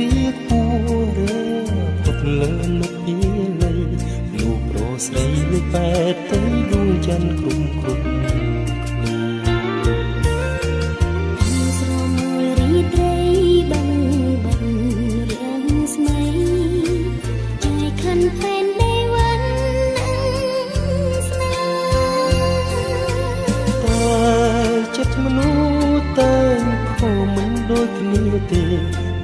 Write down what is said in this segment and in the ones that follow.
ទ្រាគួរផុតលើនុពីលៃលោកប្រុសស្រីលើបែតទៅដួងច័ន្ទក្រុមគ្រប់ស្រមោលរីត្រីបិណ្ឌបិណ្ឌរាំងស្មៃចាយខណ្ឌផែនដីវណ្ណស្នេហ៍តែចិត្តមនុស្សតែខំមិនដូចគ្នាទេ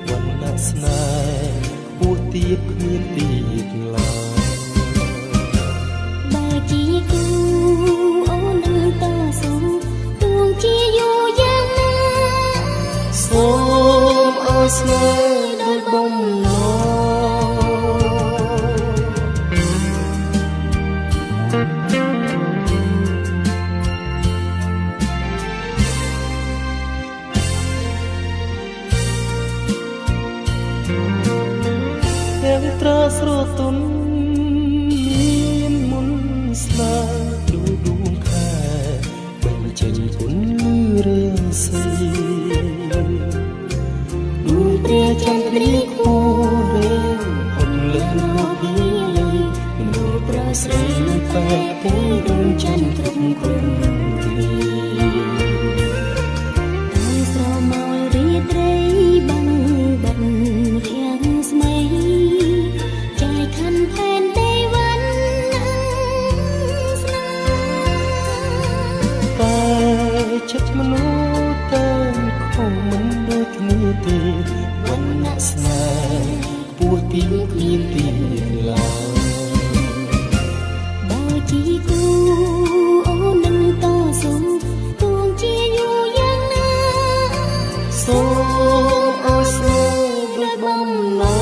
វណ្ណៈស្នេហ៍ខ្ពស់ទាបគ្មានទៀតឡើយបើជាគូអូននឹងតស៊ូទួងជាយូរយ៉ាងណាសូមឲ្យស្នេហ៍ដូចបំណងទាំងត្រាស្រទុនមានមុនស្នេហ៍ដូចដួងខែបញ្ចេញពន្លឺរាសីដួងព្រះចន្ទ្រាគួរផុតលើលោកពីលៃមនុស្សប្រុសស្រីលើបែកទេដួងចន្ទគ្រប់គ្រប់គ្នាតែស្រមោលរីត្រីបិណ្ឌបិណ្ឌរាំងស្មៃចាយខណ្ឌផែនដីវណ្ណស្នេហ៍តែចិត្តមនុស្សតែខំមិនដូចគ្នាទេវណ្ណៈស្នេហ៍ខ្ពស់ទាបគ្មានទៀតឡើយបើជាគូអូននឹងតស៊ូទួងជាយូរយ៉ាងណាសូមឲ្យស្នេហ៍ដូចបំណង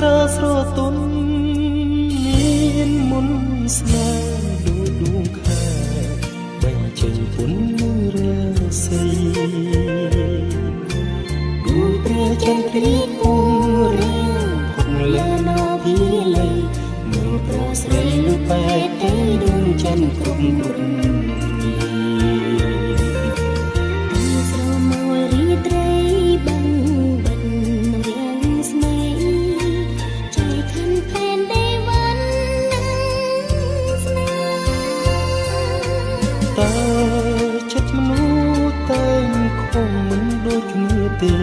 ត្រាស្រទុនមានមុនស្នេហ៍ដូចដួងខែបញ្ចេញពន្លឺរាសីដួងព្រះចន្ទ្រាគួរផុតលើនភាលៃមើលប្រុសស្រីលុបែកទៅដួងចន្ទគ្រប់គ្រប់ស្រមោលរីត្រីបិណ្ឌបិណ្ឌរាំងស្មៃចាយខណ្ឌផែនដីវណ្ណស្នេហ៍តែចិត្តមនុស្សតែខំមិនដូចគ្នាទេ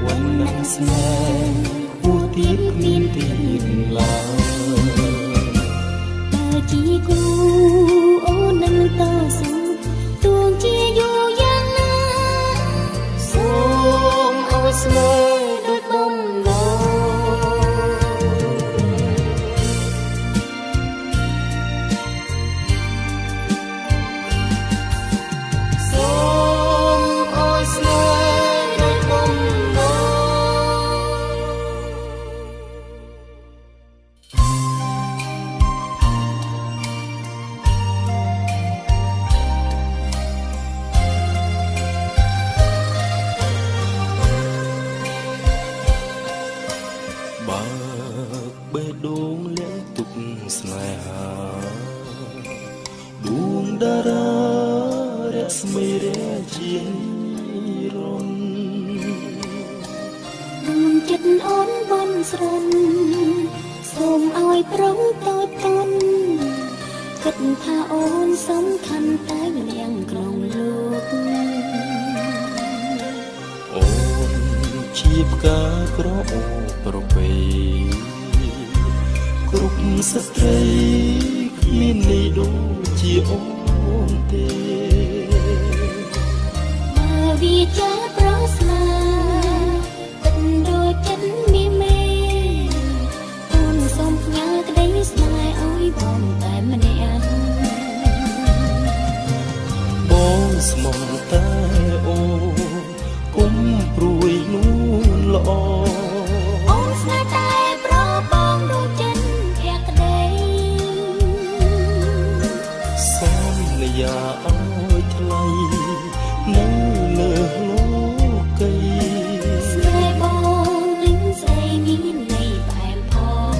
វណ្ណៈស្នេហ៍ខ្ពស់ទាបគ្មានទៀតឡើយបើជាគូអូននឹងតស៊ូទួងជាយូរយ៉ាងណាសូមឲ្យស្នេហ៍ដូចបំណងសូមឲ្យស្នេហ៍ដូចបំណងបើកបេះដូងលាក់ទុកស្នេហាដួងតារារស្មីរាជារនដួងចិត្តអូនបនស្រន់សូមឲ្យប្រងតូចតន់គិតថាអូនសំខាន់តែម្នាក់ក្នុងលោកអូនជាផ្កាក្រអូបប្រពៃគ្រប់ស្ត្រីគ្មាននេះដូចជាអូនទេបើវាចាប្រស្នាគិតដូចចិត្តមីមេអូនសូមផ្ញើក្តីស្នេហ៍ឲ្យបងតែម្នាក់បងស្មងតែអូនគុំព្រួយនួនល្អអូនស្នេហ៍តែប្របង ន្យាឲ្យថ្លៃនៅលើលោកីស្នេហ៍បងនឹងស្រីមានន័យផ្អែមផង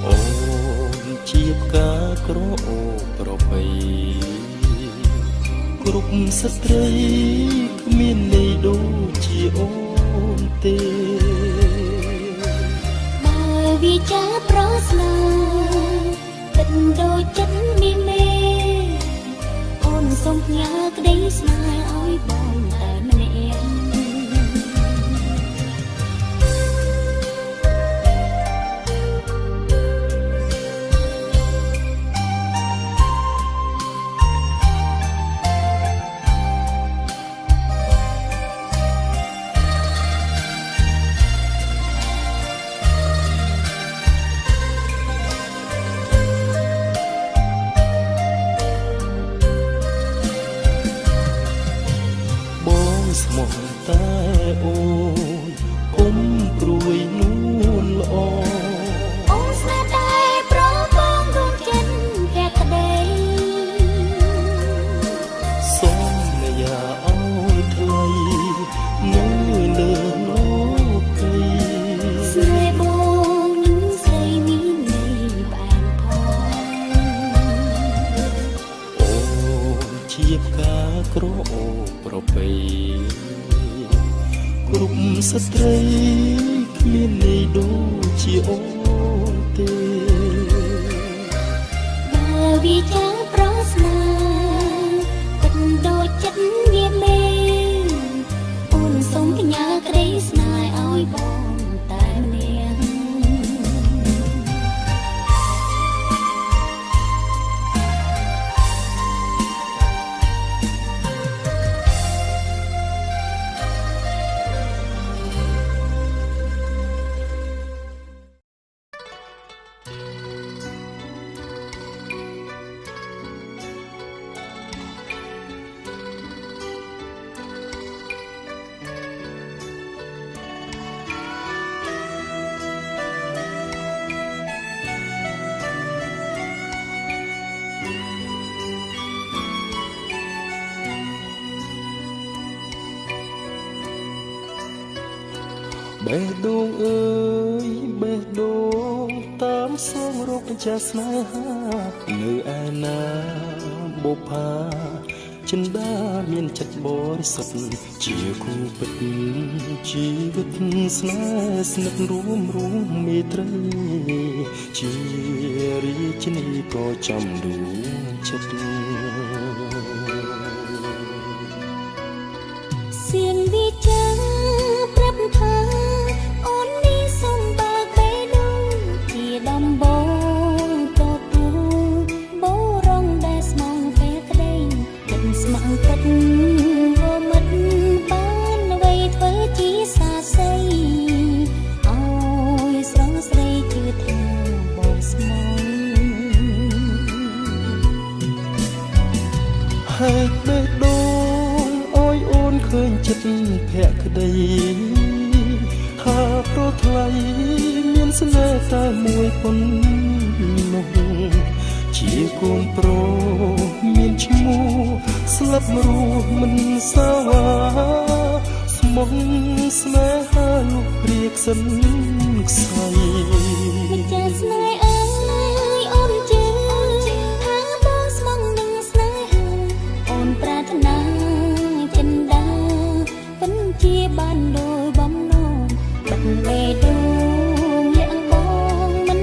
អូនជាផ្កាក្រអូបប្រពៃគ្រប់ស្ត្រីគ្មានន័យដូចជាអូនទេបើវាចាប្រស្នាពិតដូចចិត្តមានមេអូនសូមផ្ញើក្តីស្នេហ៍ឲ្យបងតែម្នាក់ស្មោះតែអូនគុំព្រួយនួនល្អអូនស្នេហ៍តែប្របងដួងចិត្តភក្តីសូមយាឲ្យថ្លៃនៅលើលោកីស្នេហ៍បងនឹងស្រីមានន័យផ្អែមផងអូនជាផ្កាក្រអូបប្រពៃគ្រប់ស្ត្រីគ្មានន័យដូចជាអូនទេបើវាចាប្រស្នាពិតដូចចិត្តវាមេអូនសូមផ្ញើក្តីស្នេហ៍ឲ្យបងតែម្នាក់ បេះដូងអើយបេះដូងតាមសងរកចាស្នេហានៅឯណាបុប្ផាចិន្តាមានចិត្តបរិសុទ្ធជាគូពិតជីវិតស្នេហ៍ស្និទ្ធរួមរួមមេត្រីជារាជនីប្រចាំដួងចិត្តសៀងវាចាប្រាប់ថាអូននេះសូមបើកបេះដូងជាដំបងទទួលបរងដែលស្មងភក្តីគិតស្ម័គ្រពិតក៏មិនបានអ្វីធ្វើជាសាសីឲ្យស្រស់ស្រីជឿថាបងស្មងហេតុបេះដូងឲ្យអូនឃើញចិត្តភក្តីថាប្រថ្លៃមានស្នេហ៍តែមួយប៉ុណ្ណោះជាកូនប្រុសមានឈ្មោះស្លាប់រស់មិនសាវ៉ាស្មងស្នេហាលោកព្រៀកសិនខ្សែមិនចាស្នេហ៍អើយអូនជឿថាបងស្មងនឹងស្នេហាអូនប្រាថ្នាចិន្តាពិនជាបានដោយបំណងបិទបេះដូងលាក់បងមិន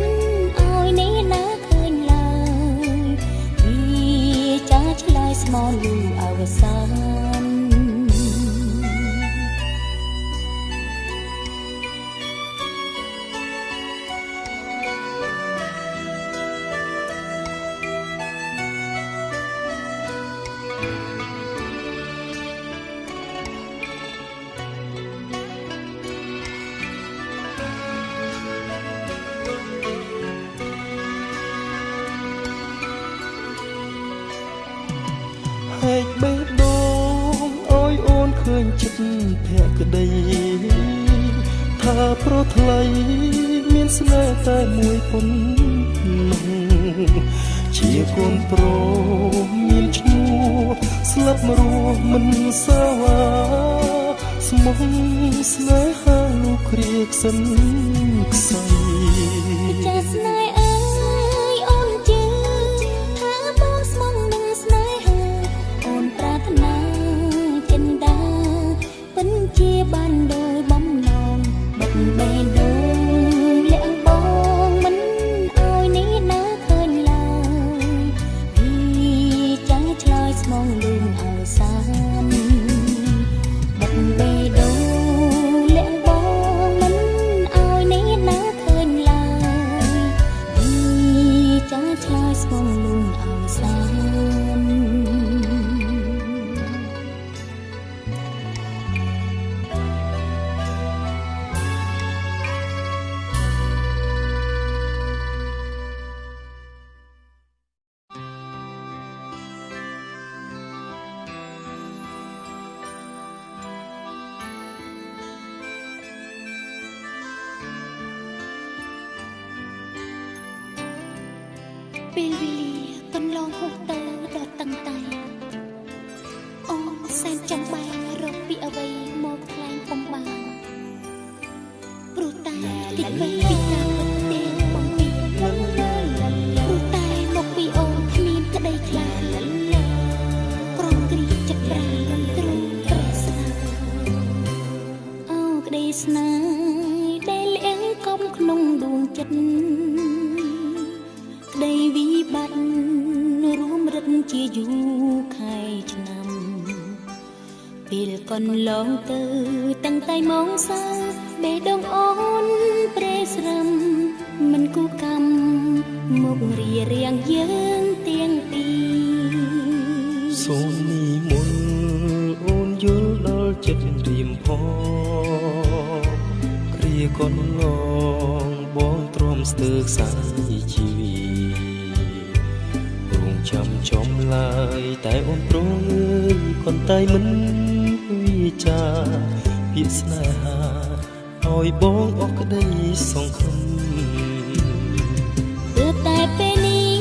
ឲ្យនេះណាឃើញឡើយវាចាឆ្លើយស្មោលឺអវសាន ហែកបេះដូងឲ្យអូនឃើញចិត្តភក្តីថាប្រថ្លៃមានស្នេហ៍តែមួយប៉ុណ្ណឹង ជាកូនប្រុសមានឈ្មោះស្លាប់រស់មិនសាវ៉ាស្មោះស្នេហាលោកគ្រាខ្សិនខ្សៃចាស្នេហ៍អើយអូនជឿថាបងស្មងនឹងស្នេហាអូនប្រាថ្នាចិនដាពិនជាបានដោយបំណងបិទបេះដូងលាក់បងមិនឲ្យនេះណាឃើញឡើយពីចាឆ្លើយស្មងលឿងឲ្យសានបិទបេះដូងលាក់បងមិនឲ្យនេះណាឃើញឡើយពីចាឆ្លើយស្មងលឿងឲ្យសានពេលវេលាកន្លងហួសទៅដល់តឹងតែអូនសែនចង់បែររកពីអ្វីមកថ្លែងពុំបានព្រោះតែតិចវេពីការពិតទេបងពីព្រោះតែមកពីអូនគ្មានក្តីខ្លាចក្រំគ្រីចិត្តប្រាទ្រូងប្រស្នាអូក្តីស្នេហ៍ដែលលៀងកុំក្នុងដួងចិត្តក្តីវិបត្តិរួមរិទ្ធជាយូរខែឆ្នាំពេលកន្លងទៅតាំងតែម៉ោងសើបេះដូងអូនប្រេស្រឹមមិនគូកម្មមករារាំងយើងទាំងពីរសូមនិមន្តអូនយល់ដល់ចិត្តរៀមផងគ្រាកន្លងបងទ្រាំស្ទើរខ្សែជីវិតរងចាំចំឡើយតែអូនប្រងើយកន្តែមិនវាចាពាក្យស្នេហាឲ្យបងអស់ក្តីសង្ឃឹមទើបតែពេលនេះ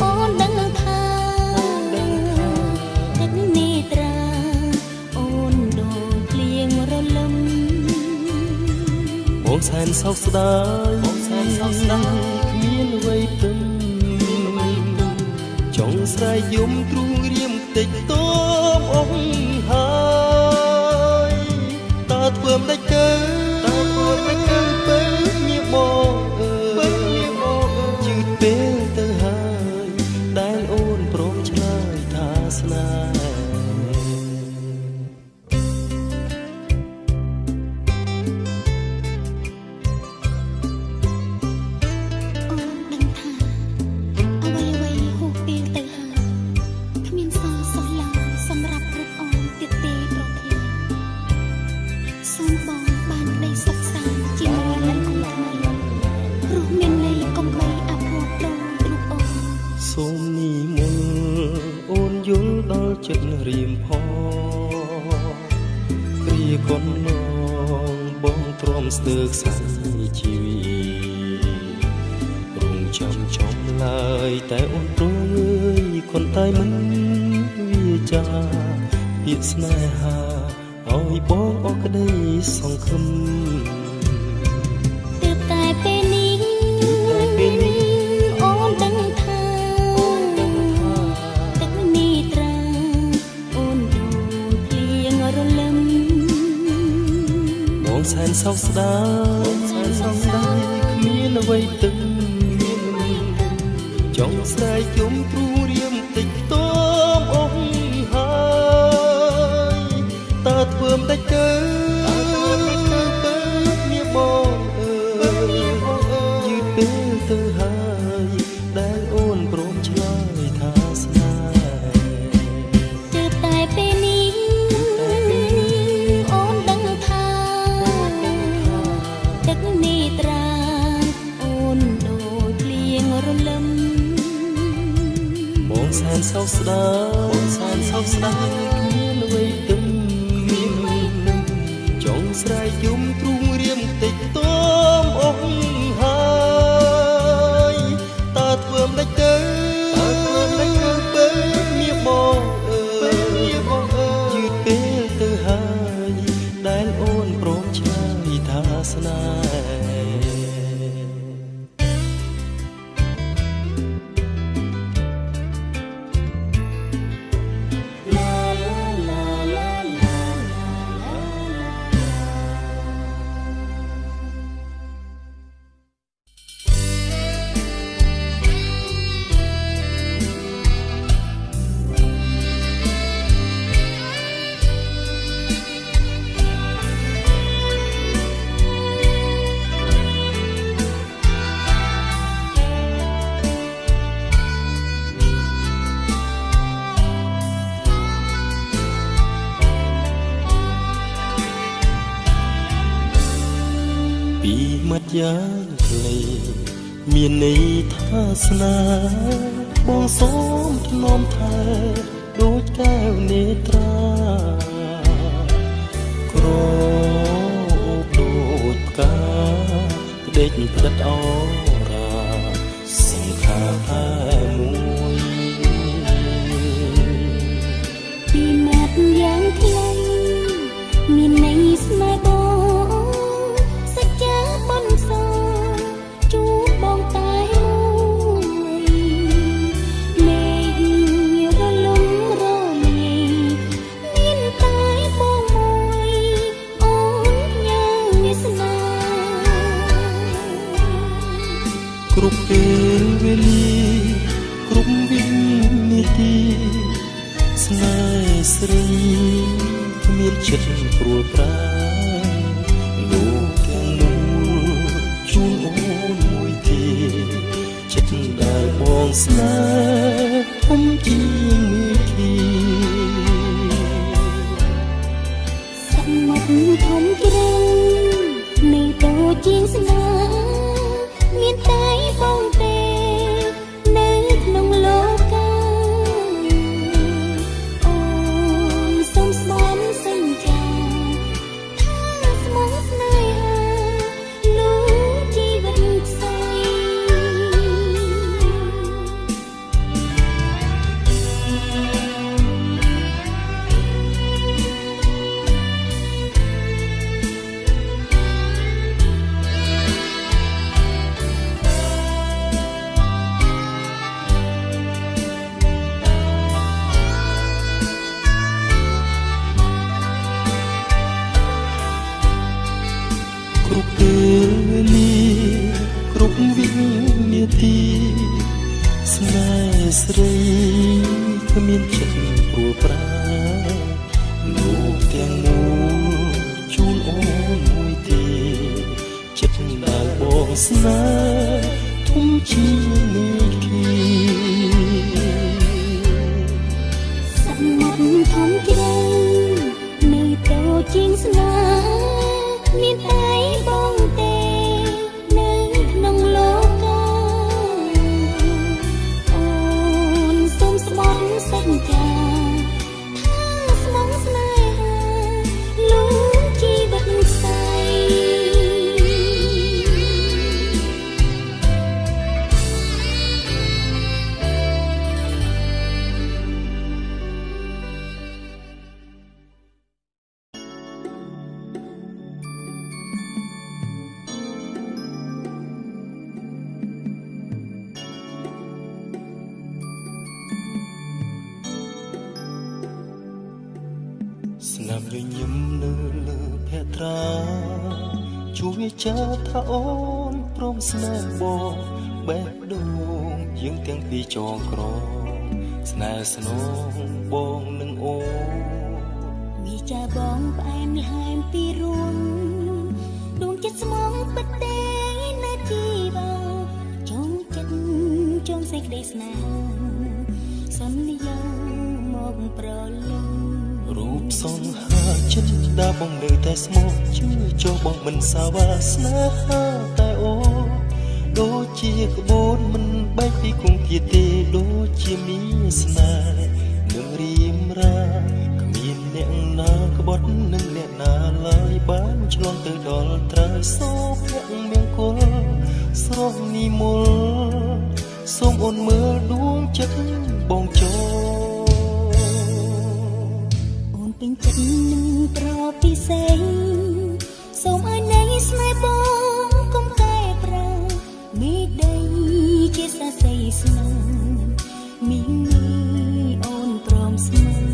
អូនដឹងថាទឹកនេត្រាអូនដូចភ្លៀងរលឹមបងសែនសោកស្ដាយបងសែនសោកស្ដាយគ្មានអ្វីពឹងចង់ស្រែកយំទ្រូងរៀមតិចតបអស់ហើយតើធ្វើមិនដេចទៅតើធ្វើមិនដេចទៅពេលមានបងអើយយឺតពេលទៅហើយដែលអូនព្រមឆ្លើយថាស្នេហ៍អូនដឹងថាអ្វីៗហួសពេលទៅហើយគ្មានសល់សោះឡើយសម្រាប់រូបអូនទៀតទេប្រធានសូមបងបានក្តីសុខសាន្តជាមួយនឹងគូថ្មីព្រោះមានន័យកុំបីអភ័ព្វដូចរូបអូនសូមនិមន្តអូនយល់ដល់ចិត្តរៀមផងគ្រាកន្លងបងទ្រាំស្ទើរខ្សែជីវិតរងចាំចំឡើយតែអូនប្រងើយកន្តែមិនវាចាពាក្យស្នេហាឲ្យបងអស់ក្តីសង្ឃឹមទើបតែពេលនេះអូនដឹងថាទឹកនេត្រាអូនដូចភ្លៀងរលឹមបងសែនសោកស្ដាយសែនសោកស្ដាយគ្មានអ្វីទឹងចង់ស្រែកយំទ្រូងរៀមតិចតបអស់ហើយតើធ្វើមិនដេចទៅតើធ្វើមិនដេចទៅពេលមានបងអើយយឺតពេលទៅហើយដែលអូនព្រមឆ្លើយថាស្នេហ៍ ទើបតែពេលនេះអូនដឹងថាទឹកនេត្រាអូនដូចភ្លៀងរលឹម បងសែនសោកស្ដាយសែនសោកស្ដាយគ្មានអ្វីទឹងចង់ស្រែកយំទ្រូងរៀមតិចតបអស់ហើយតើធ្វើមិនដេចទៅពេលមានបងអើយយឺតពេលទៅហើយដែលអូនព្រមឆ្លើយថាស្នេហ៍ ទើបតែពេលនេះអូនដឹងថាទឹកនេត្រាអូនដូចភ្លៀងរលឹម បងសែនសោកស្ដាយសែនសោកស្ដាយគ្មានអ្វីទឹងចង់ស្រែកយំទ្រូងរៀមតិចតបអស់ហើយតើធ្វើ ដេចទៅតើធ្វើដេចទៅពេលមានបងអើយបងអើយយឺតពេលទៅហើយដែលអូនព្រមឆ្លើយថាស្នេហ៍យ៉ាងខ្លីមានន័យថាស្នេហ៍បងសូមធ្នមថែដូចកែវនេត្រាក្រអូបដូចផ្កាផ្ដេកផ្ដិតអរាសង្ខារតែមួយពីមាត់យ៉ាងខ្លីមានន័យស្នេហ៍បងសច្ចាបនសជួបបងតែមួយមេឃរលំរលាយមានតែបងមួយអូនញ៉ាំវាសនាគ្រប់ពេលវេលាគ្រប់វិនាទីស្នេហ៍ស្រីគ្មានចិត្តព្រួលប្រាលោកទាំងមូលជូនអូនមួយទេចិត្តដែលបងស្នេហ៍ធំជាងមេឃីសមុទ្រធំជ្រៅនៅតូចជាងស្នេហ៍មានតែបងទេនៅក្នុងលោកកាអូនសូមស្មានសញ្ចាថាស្មោះស្នេហាលូជីវិតផ្សៃគ្រប់ពេលវេលាគ្រប់វិនាទីស្នេហ៍ស្រីគ្មានចិត្តព្រួលប្រាលោកទាំងមូលជូនអូនមួយទេចិត្តដែលបងស្នេហ៍ធំជាងមេឃីសមុទ្រធំជ្រៅនៅតូចជាងស្នេហ៍មានតែបងទេនៅក្នុងលោកអូនសូមស្បត់សច្ចាថាស្មោះស្នេហាលូជីវិតផ្សៃស្នាមញញឹមនៅលើភក្ត្រាជួយចាថាអូនព្រមស្នេហ៍បងបេះដូងយើងទាំងពីរចងក្រងស្នេហ៍ស្នងបងនឹងអូនវាចាបងផ្អែមល្ហែមពីរួងដួងចិត្តស្មងពិតទេនៅជីវ៉ាចងចិត្តចងសេចក្តីស្នេហាសន្យាមកប្រលឹងរូបសង្ហាចិត្តដាបងនៅតែស្មោះជឿចុះបងមិនសាវ៉ាស្នេហាតែអូនដូចជាក្បូនមិនបែកពីគង្គាទេដូចជាមានស្នេហ៍នឹងរៀមរាគ្មានអ្នកណាក្បត់នឹងអ្នកណាឡើយបានឆ្លងទៅដល់ត្រើយសោភៈមង្គលស្រស់និមល សូមអូនមើលដួងចិត្តបងចូលអូនពេញចិត្តនឹងប្រពិសេសសូមឲ្យនៃស្នេហ៍បងកុំកែប្រែមេដីជាសាសីស្នេហ៍មីងអូនព្រមស្នេហ៍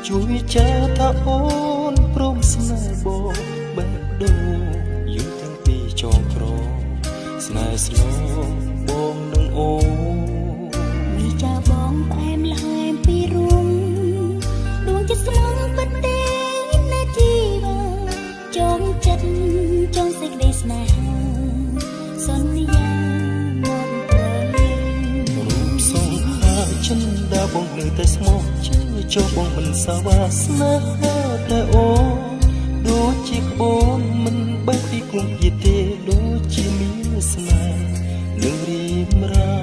ជួយចាថាអូនព្រមស្នេហ៍បងបេះដូងយើងទាំងពីរចងក្រងស្នេហ៍ស្លងបងនឹងអូនមីចាបងផ្អែមល្ហែមពីរួងដួងចិត្តស្មងពិតទេណាជីវ៉ាចងចិត្តចងសេចក្តីស្នេហាសន្យាមកប្រលឹងរូបសង្ខាចិនដាបងនៅតែស្មោះជឿចុះបងមិនសាវាស្នេហាតែអូនដូចជាក្បូនមិនបែកពីគង់ជាទេដូចជាមានស្នេហ៍នឹងរៀមរា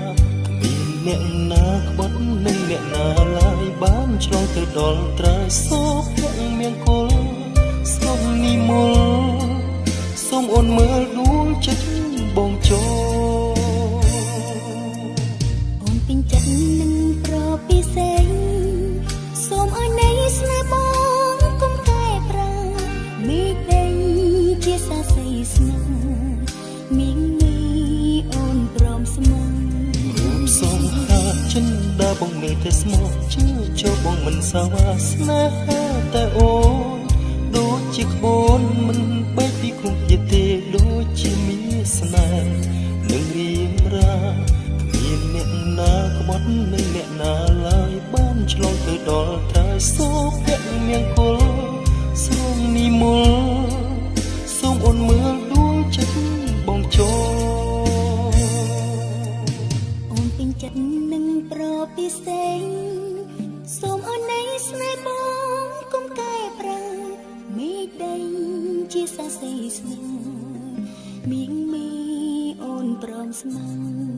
គ្មានអ្នកណាក្បត់នឹងអ្នកណាឡើយបានឆ្លងទៅដល់ត្រើយសូភមង្គលសូមនិមលសូមអូនមើលដួងចិត្តបងចូលអូនពេញចិត្តនឹងប្រពិសេសសូមឲ្យនៃស្នេហ៍បងកុំកែប្រែមេដីជាសាសីស្នេហ៍មីងមីអូនព្រមស្មងរូបសង្ហាចិនដាបងនៅតែស្មោះជឿចុះបងមិនសាវាស្នេហាតែអូនដូចជាក្បូនមិនបែកពីគ្រោះជាទេដូចជាមានស្នេហ៍នឹងរៀមរាគ្មានអ្នកណាក្បត់នឹងអ្នកណាឡើយបានឆ្លងទៅដល់ត្រើយសូភមង្គលសូមនិមលសូមអូនមើលដួងចិត្តបងចូលអូនពេញចិត្តនឹងប្រពិសេសសូមអូននៃស្នេហ៍បងកុំកែប្រែមេដីជាសាសីស្នេហ៍មីងមីអូនព្រមស្មង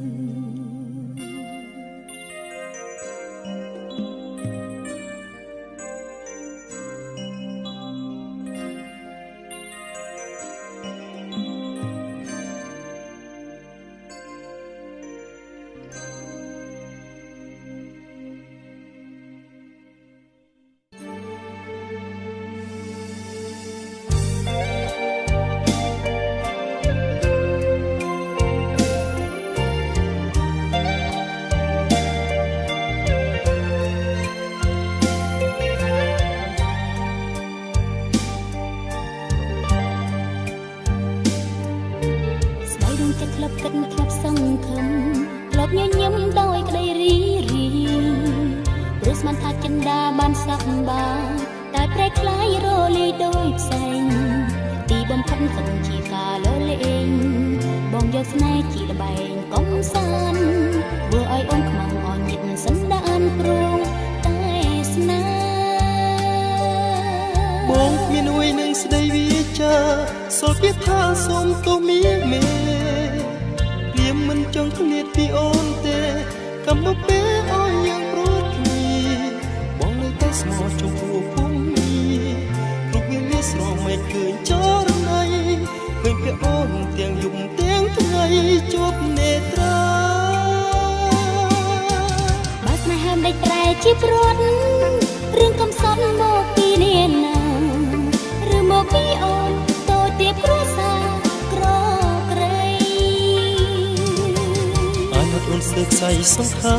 សង្ខា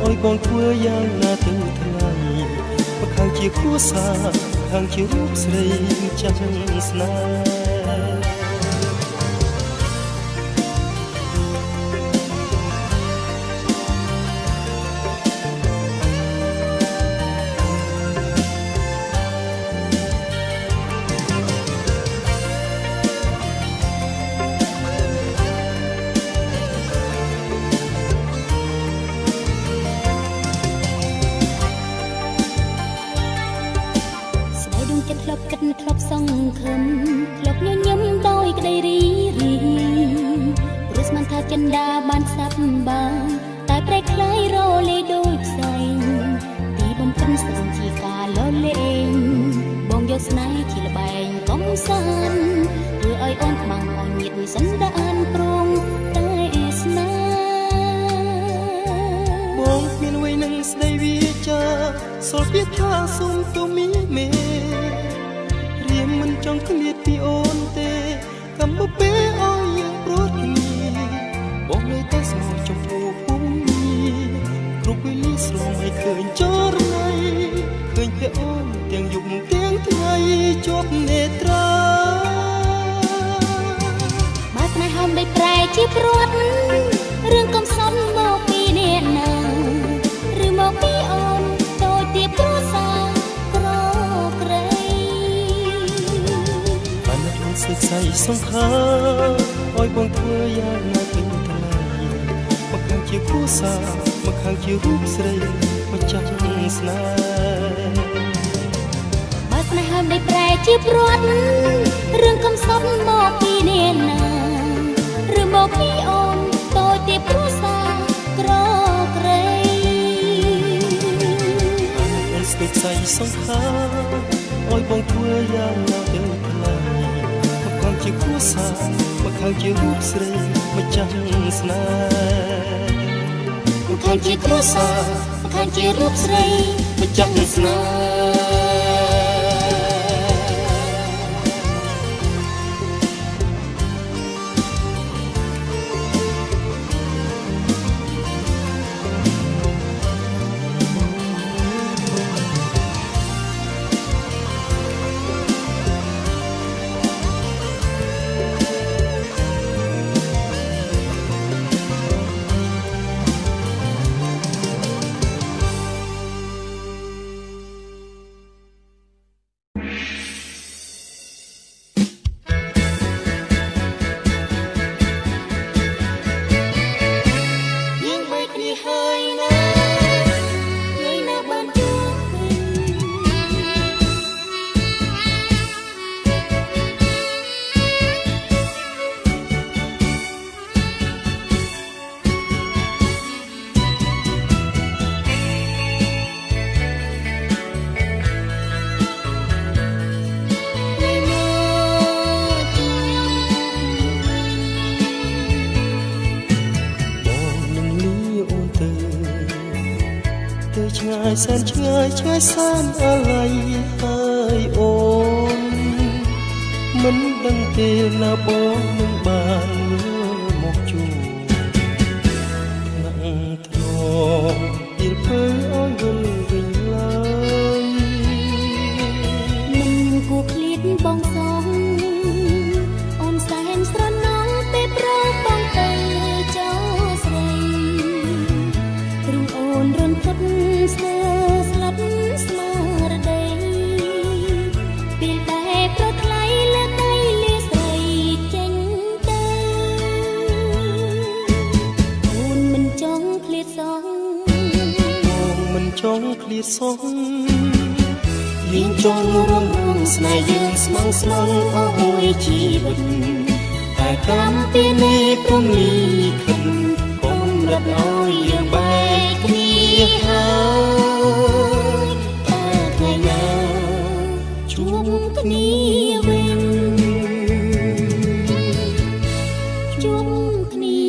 អើយបងធ្វើយ៉ាងណាទៅថ្លៃបើខាងជាគ្រួសារខាងជារូបស្រីចាំស្នេហ៍ ចិន្តាបានសាប់បានតែប្រែក្លាយរលាយដូចផ្សែងទីបំពេញស្ទឹងជាការលលេងបងយកស្នេហ៍ជាល្បែងកំសាន្តធ្វើឲ្យអូនខ្មាំងអញៀតសន្តានព្រមតែស្នេហ៍បងគ្មានអ្វីនឹងស្ដីវាចាសល់ពាក្យថាសុំទុមីមេរៀមមិនចង់ឃ្លាតពីអូនទេកម្មពេលឲ្យយើងព្រួតគ្នាបងនៅតែស្មោះចំពោះភូមិគ្រប់វេលាស្រមឲ្យឃើញចរណៃឃើញភ័ក្រអូនទាំងយប់ទាំងថ្ងៃជាប់នេត្រាបើស្នេហាមិនប្រែជាព្រាត់រឿងកំសត់មកពីអ្នកណាឬមកពីអូនតូចទៀបគ្រួសារក្រក្រៃអាណិតអូនសេចក្ដីសង្ខាឲ្យបងធ្វើយ៉ាងណាវិញថ្លៃមកខាងជាគ្រួសារមកខាងជារូបស្រីម្ចាស់ស្នេហ៍បើស្នេហាមិនប្រែជាព្រាត់រឿងកំសត់មកពីអ្នកណាឬមកពីអូនតូចទៀបគ្រួសារក្រក្រៃអូនស្ទើរខ្សែសង្ខាឲ្យបងធ្វើយ៉ាងណាទៅថ្លៃមកខាងជាគ្រួសារមកខាងជារូបស្រីម្ចាស់ស្នេហ៍មកខាងជាគ្រួសារមកខាងជារូបស្រីម្ចាស់ស្នេហ៍ឆ្ងាយសែនឆ្ងាយឆ្ងាយសែនអាឡ័យហើយអូនមិនដឹងទេណាបងនឹងបានវិលមកជួបថ្នាក់ធ្នមទៀលពើឲ្យវិលវិញឡើយមិនគួរឃ្លាតបងសងអូនសែនស្រណងពេលប្របងទៅចោលស្រីទ្រុងអូនរន្ធត់ស្ទើស្លុតស្មារតីពេលតែប្រថ្លៃលើកដៃលាស្រីចេញទៅអូនមិនចង់ឃ្លាតសងអូនមិនចង់ឃ្លាតសងយើងចង់រួមរួមស្នេហ៍យើងស្មងស្មងអស់មួយជីវិតតែកម្មពីនេះព្រមលិខិតកុំរត់ឲ្យយើងបែកគ្នាហើយតើថ្ងៃណាជួបគ្នាវិញជួបគ្នា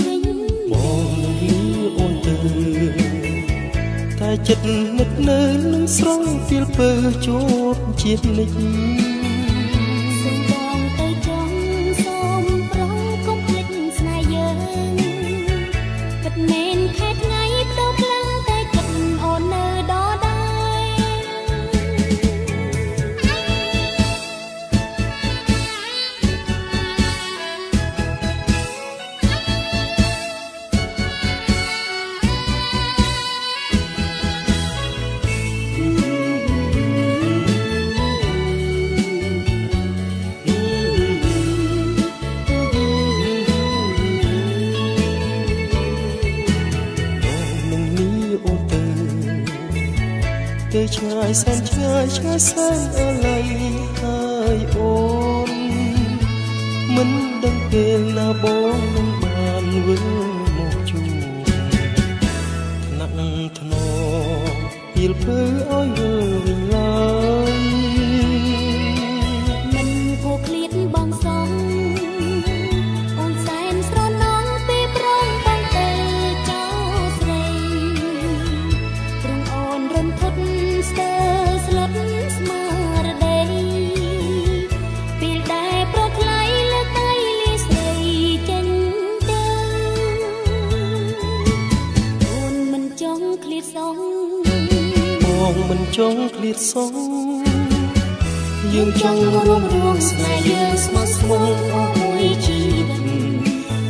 វិញបងលាអូនទៅតែចិត្តនឹកនៅនឹងស្រង់ពីលពើជួបជានិច្ចសូមបងទៅចង់សូមប្រងកុំភ្លេចស្នេហ៍យើងពិតមែនខែថ្ងៃបដូរខ្លាំងតែចិត្តអូននៅដដែល ទៅឆ្ងាយសែនឆ្ងាយឆ្ងាយសែនអាឡ័យហើយអូនមិនដឹងពេលណាបងនឹងបាន វិលមកជួបថ្នាក់ថ្នពីលពើឲ្យវិលវិញឡើយមិនគួរឃ្លាតបងសងអូនសែនស្រណងពេលប្រងបងទៅចោលស្រីទ្រង់អូនរន្ធត់ស្ទើស្លុតស្មារតីពេលដែលប្រថ្លៃលើកដៃលាស្រីចេញទៅអូនមិនចង់ឃ្លាតសងបងមិនចង់ឃ្លាតសងយើងចង់រួមរួមស្នេហ៍យើងស្មោះស្មងអស់មួយជីវិត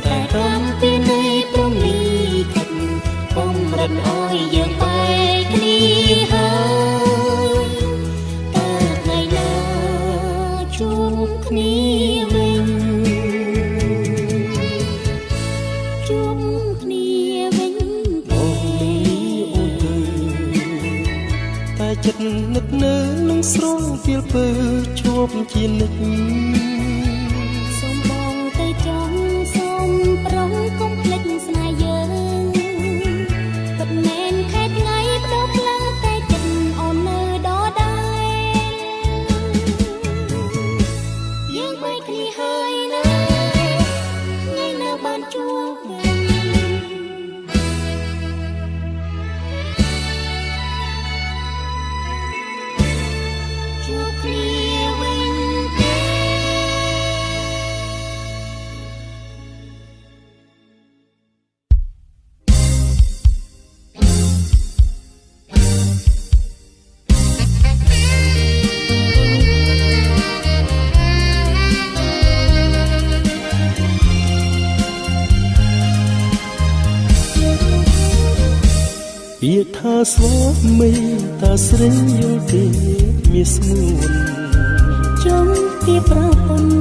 តែតាមពីនៃព្រមលិខិតបំរិតឲ្យយើងបែកគ្នាហើយតើថ្ងៃណាជួបគ្នាវិញជួបគ្នាវិញបងអូនទៅតែចិត្តនឹកនៅនឹងស្រងពីលពើជួបជានិច្ចសូមបងទៅចង់សូមប្រងកុំភ្លេចស្នេហ៍យើងពិតមែនខែថ្ងៃបដូរផ្លូវតែចិត្តអូននៅដដែលយើងបែកគ្នាហើយណាថ្ងៃណាបានជួបវិញជួបគ្នាវិញទេ ពាក្យថាស្វាមីតើស្រីយល់ទេមានស្ងួនចង់ពីប្រពន្ធ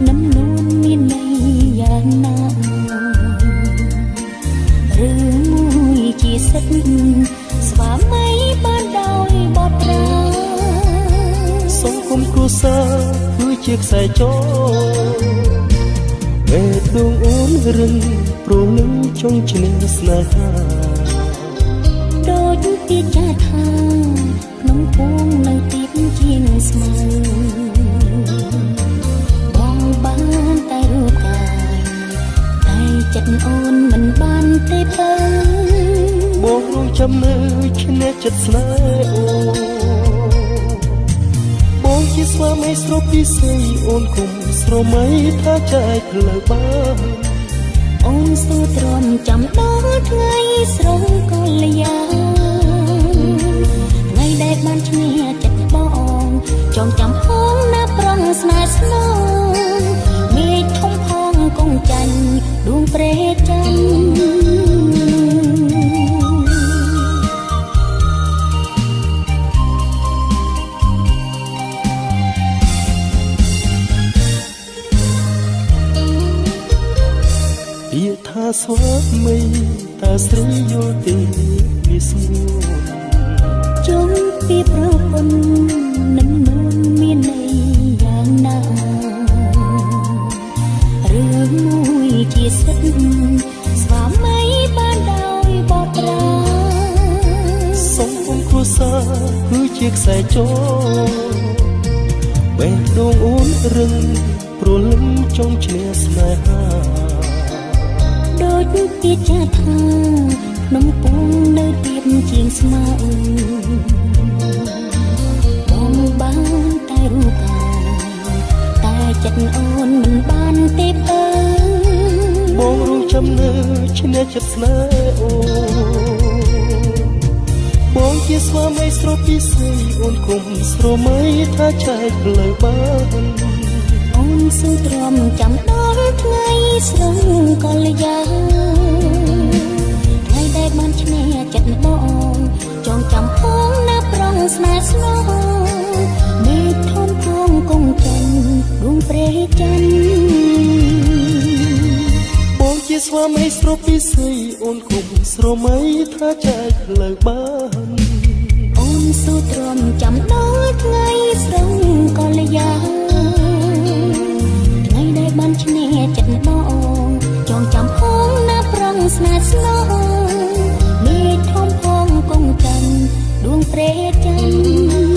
នឹមនួនមានន័យយ៉ាងណាឬមួយជាសិទ្ធិស្វាមីបានដោយបត្រាសង្គមគ្រួសារគឺជាខ្សែចងបេះដូងអូនរឹងព្រលឹងចង់ឈ្នះស្នេហាដូចពីចាថាក្នុងពងនៅទីជាងស្មៅបងបានតែរូបកាយតែចិត្តអូនមិនបានទេពើបងរងចាំនៅឈ្នះចិត្តស្នេហ៍អូនបងជាស្វាមីស្រូបពិសេសអូនគុំស្រមៃថាចែកផ្លូវបានអូនស៊ូទ្រាំចាំដល់ថ្ងៃស្រងកល្យាថ្ងៃដែលបានឈ្នះចិត្តបងចងចាំផងណាប្រងស្នេហ៍ស្នងមេឃធំផងកងចាញ់ដួងព្រេច័ន្ទ ពាក្យថាស្វាមីតើស្រីយល់ទេមានស្ងួនចង់ពីប្រពន្ធនឹមនួនមានន័យយ៉ាងណារឿងមួយជាសិទ្ធិស្វាមីបានដោយបត្រាសង្គមគ្រួសារគឺជាខ្សែចងបេះដូងអូនរឹងព្រលឹងចង់ឈ្នះស្នេហា ដូចពីចាថាភ្នំពងនៅទៀបជាងស្មៅបងបានតែរូបកាយតែចិត្តអូនមិនបានទេពើ បងរងចាំនៅឈ្នះចិត្តស្នេហ៍អូនបងជាស្វាមីស្រូបពិសេសអូនគុំស្រមៃថាចែកផ្លូវបាន អូនស៊ូទ្រាំចាំដល់ថ្ងៃស្រងកល្យាថ្ងៃដែលបានឈ្នះចិត្តបងចងចាំផងណាប្រងស្នេហ៍ស្នងមេឃធំផងកងច័ន្ទដួងព្រេច័ន្ទ បងជាស្វាមីស្រូបពិសេសអូនគុំស្រមៃថាចែកផ្លូវបាន អូនស៊ូទ្រាំចាំដល់ថ្ងៃស្រងកល្យាថ្ងៃដែលបានឈ្នះចិត្តបងចងចាំផង ព្រះច័ន្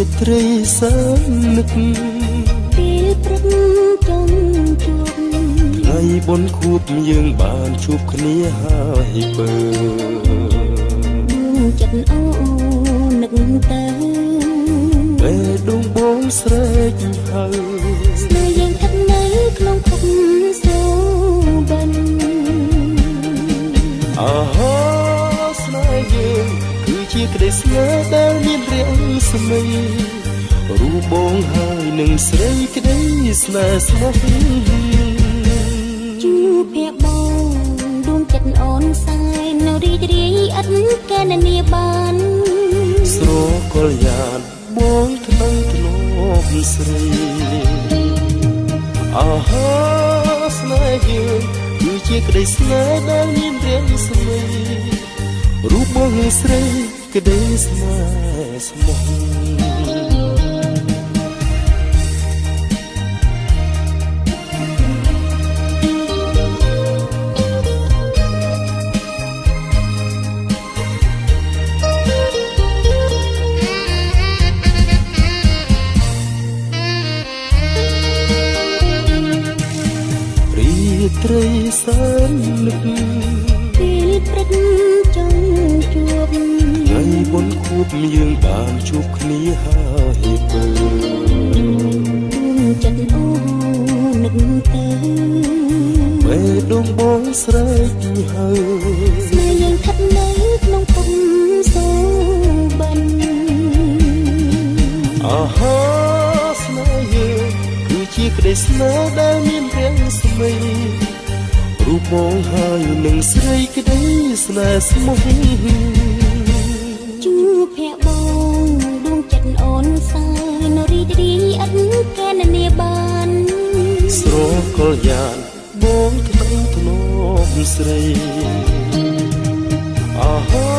ទ ត្រីសែននឹក ពេលព្រឹកចង់ជួប ថ្ងៃបុណ្យខួបយើងបានជួបគ្នាហើយពើ ចិត្តអូនឹកទៅ ពេលដងបងស្រែកហៅ ស្នេហ៍យើងស្ថិតនៅក្នុងភពសូបិន អហោស្នេហ៍យើងគឺជាក្តីស្នេហ៍ដែលមានរាងស្មីរូបបងហើយនឹងស្រីក្តីស្នេហ៍ស្មោះ ជួភៈបងដួងចិត្តអូនសែននៅរីករាយឥតកណនាបាន ស្រកលយ៉ានបងថ្នាំងធ្នមស្រីអហោស្នេហ៍យើងគឺជាក្តីស្នេហ៍ដែលមានរាងស្មីរូបបងស្រីក្តីស្នេហ៍ស្មោះ ត្រីសែននឹក ពេលព្រឹកចង់ជួប ថ្ងៃបុណ្យខួបយើងបានជួបគ្នាហើយពើ ចិត្តអូនឹកទៅ ពេលដងបងស្រែកហៅ ស្នេហ៍យើងស្ថិតនៅក្នុងភពសូបិន អហោស្នេហ៍យើងគឺជាក្តីស្នេហ៍ដែលមានរាងស្មីរូបបងហើយនឹងស្រីក្តីស្នេហ៍ស្មោះ ជួភៈបងដួងចិត្តអូនសែនរីករាយឥតកណនាបាន ស្រកលយ៉ានបងថ្នាំងធ្នមស្រីអហោ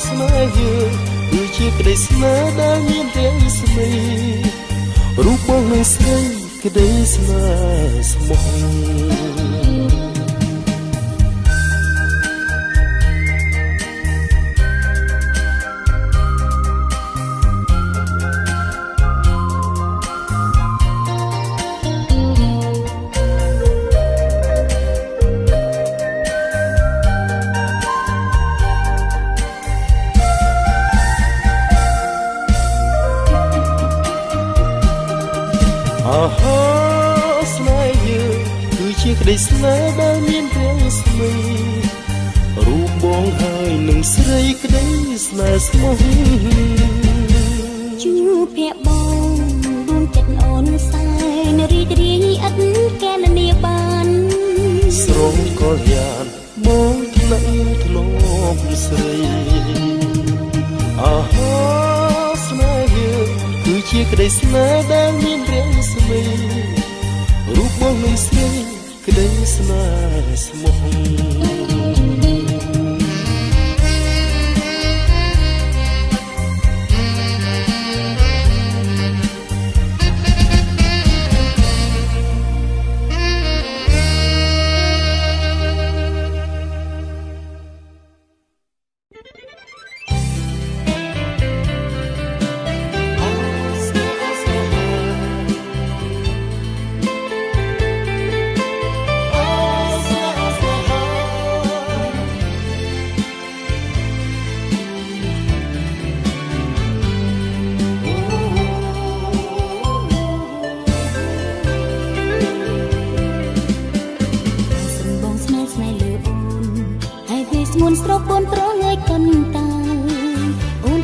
ស្នេហ៍យើងគឺជាក្តីស្នេហ៍ដែលមានរាងស្មីរូបបងនឹងស្រីក្តីស្នេហ៍ស្មោះ អហោស្នេហ៍យើងគឺជាក្តីស្នេហ៍ដែលមានរាងស្មីរូបបងហើយនឹងស្រីក្តីស្នេហ៍ស្មោះ ជួភៈបងដួងចិត្តអូនសែនរីករាយឥតកណនាបាន ស្រកលយ៉ានបងថ្នាក់ធ្នមស្រីអហោស្នេហ៍យើងគឺជាក្តីស្នេហ៍ដែលមានរាងស្មីរូបបងនឹងស្រីក្តីស្នេហ៍ស្មោះ ស្ងួនស្រពូនប្រងើយកណ្តា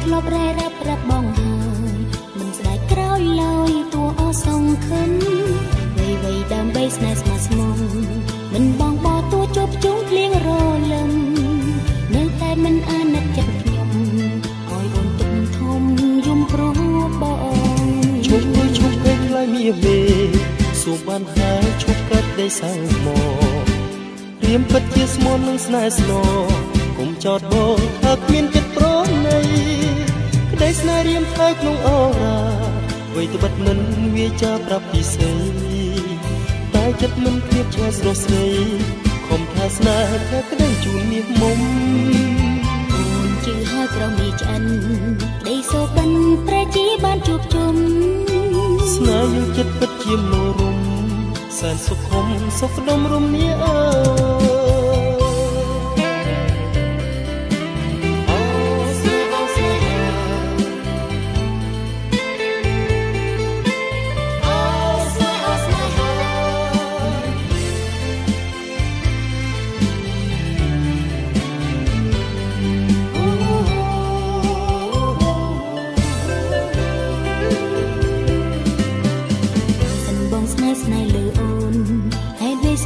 ធ្លាប់រ៉ែរាប់ប្រាប់បងហើយមិនស្ដាយក្រោយឡើយតួអសង្ឃឹមវៃវៃដើម្បីស្នេហ៍ស្មោះស្មងមិនបងបតួជប់ជុំភ្លៀងរលឹមនៅតែមិនអាណិតចិត្តខ្ញុំឲ្យអូនទុំធំយំព្រោះបងឈប់ធ្វើឈប់ពេកថ្លៃមាមេសូមបានហើយឈប់កាត់ដីសៅមករៀមពិតជាស្មន់នឹងស្នេហ៍ស្នងគុំចោតបងថាគ្មានចិត្តប្រណីក្តីស្នេហ៍រៀមថែក្នុងអរ៉ាវៃត្បិតមិនវាចាប្រាប់ពិសេសតែចិត្តមិនធៀបឆ្ងាយស្រស់ស្រីខំថាស្នេហ៍តែក្តីជូនមាសមុំអូនជឿហើយប្រមីឆ្អិនក្តីសូបិនប្រែជាបានជួបជុំស្នេហ៍យើងចិត្តពិតជាមនោរមសែនសុខុមសុខដុមរមនាអើ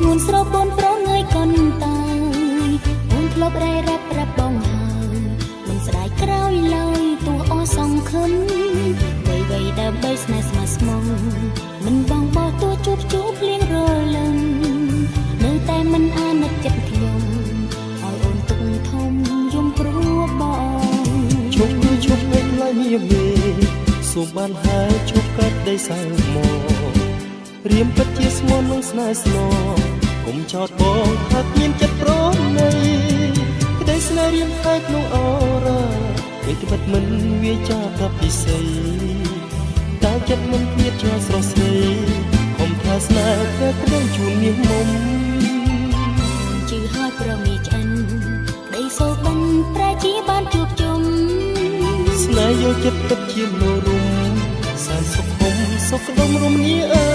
ស្ងួនស្រពូនប្រងើយកុនតាយអូនធ្លាប់រ៉ែរាប់ប្រាប់បងហើយមិនស្ដាយក្រោយឡើយទោះអសង្ឃឹមវៃវៃដើម្បីស្នេហ៍ស្មោះស្មងមិនបងបោះទោះជួបជួបភ្លៀងរលឹមនៅតែមិនអាណិតចិត្តខ្ញុំឲ្យអូនទុកធំយំព្រោះបងឈប់គឺឈប់ពេកឡើយមាមេសូមបានហើយឈប់កាត់ដីសៅមករៀមពិតជាស្មន់នឹងស្នេហ៍ស្នងគុំចោតបងថាគ្មានចិត្តប្រណីក្តីស្នេហ៍រៀមថែក្នុងអរ៉ាពេលត្បិតមិនវាចាប្រាប់ពិសេសតែចិត្តមិនឃ្លាតឆ្ងាយស្រស់ស្រីខំថាស្នេហ៍តែក្តីជូនមាសមុំជឿហើយប្រមីឆ្អិនក្តីសូបិនប្រែជាបានជួបជុំស្នេហ៍យកចិត្តពិតជាមនោរមសែនសុខុមសុខដុមរមនាអើ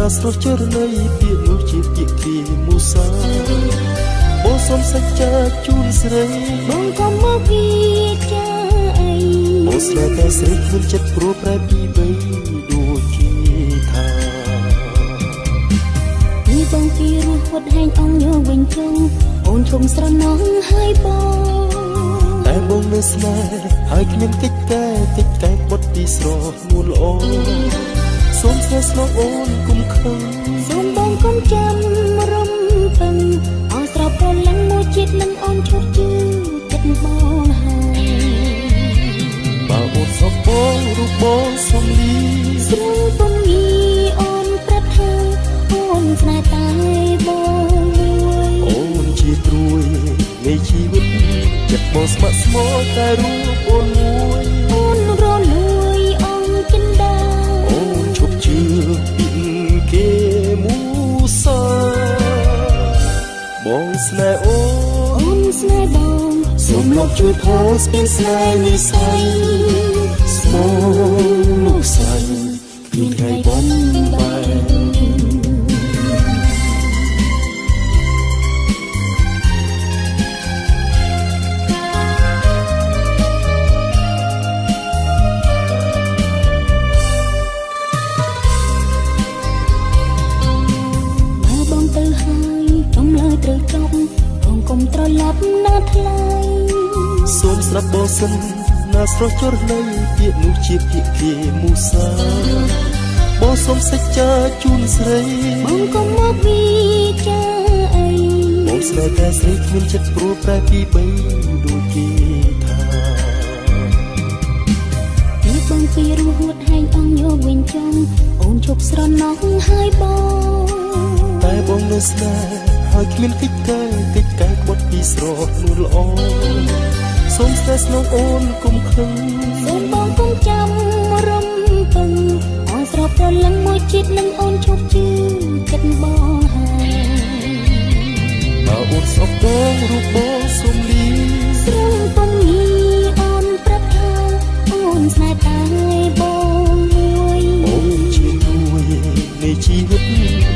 ណាស្រស់ចរណីពាក្យនោះជាពាក្យគេមូសាបងសូមសច្ចាជូនស្រីបងកុំមកវាចាអីបងស្នេហ៍តែស្រីគ្មានចិត្តព្រោះប្រែពីវ័យដូចជាថាពីបងពីរស់វត្តហែងអង្គយកវិញជុំអូនធំស្រណងហើយបងតែបងនៅស្នេហ៍ហើយគ្មានកិច្ចកែកិច្ចកែបុតពីស្រស់នួនល្អសូមស្នេហ៍ស្នងអូនគុំខឹងសូមបងគុំចាំរំពឹងអោស្រប្រលឹងមួយជាតិនឹងអូនឈប់ជឿចិត្តបងហើយបើអូនសពបងរូបបងសូមលីស្រួលពុំងាអូនប្រាប់ថាអូនស្នេហ៍តែបងមួយអូនជាត្រួយនៃជីវិតចិត្តបងស្ម័គ្រស្មោះតែរូបអូនមួយអូនរលួយអង្គចិន្តាអូនឈប់ជឿពីគេមូសាបងស្នេហ៍អូនអូនស្នេហ៍បងសូមលោកជួយផងស្ពានស្នេហ៍និស័យស្មោះស័យគ្មានថ្ងៃបំបែក ត្រឡប់ណាថ្លៃសូមស្ដាប់បងសិនណាស្រស់ចរណីពាក្យនោះជាពាក្យគេមូសា បងសូមសច្ចាជូនស្រីបងកុំមកវិចាអីបងស្នេហ៍តែស្រីគ្មានចិត្តព្រោះប្រែពីបីដូចគេថាពីបងពីរហួតហែងអងយកវិញចង់អូនឈប់ស្រណោះហើយបងតែបងនៅស្នេហ៍ហើយគ្មានកិច្ចការកិច្ចការក្បត់ពីស្រស់នួនល្អសូមស្នេហ៍ស្នងអូនគុំខឹងសូមបងគុំចាំរំពឹងអូនស្របព្រលឹងមួយជាតិនឹងអូនឈប់ជឿចិត្តបងហើយបើអូនស្អប់បងរូបបងសូមលីស្រងពុំញីអូនប្រាប់ថាអូនស្នេហ៍តែបងមួយអូនជាមួយនៃជីវិត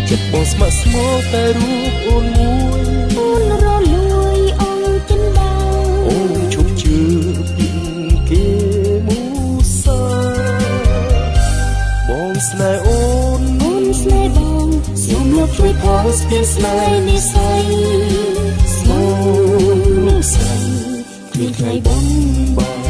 ចិត្តបងស្ម័គ្រស្មោះតែរូបអូនមួយអូនរលួយអង្គចិនដាអូនឈប់ជឿពីគេមូសាបងស្នេហ៍អូនអូនស្នេហ៍បងសូមលោកជួយផងស្ពានស្នេហ៍និស័យស្មោលោកស្រីគ្មានថ្ងៃបងបាន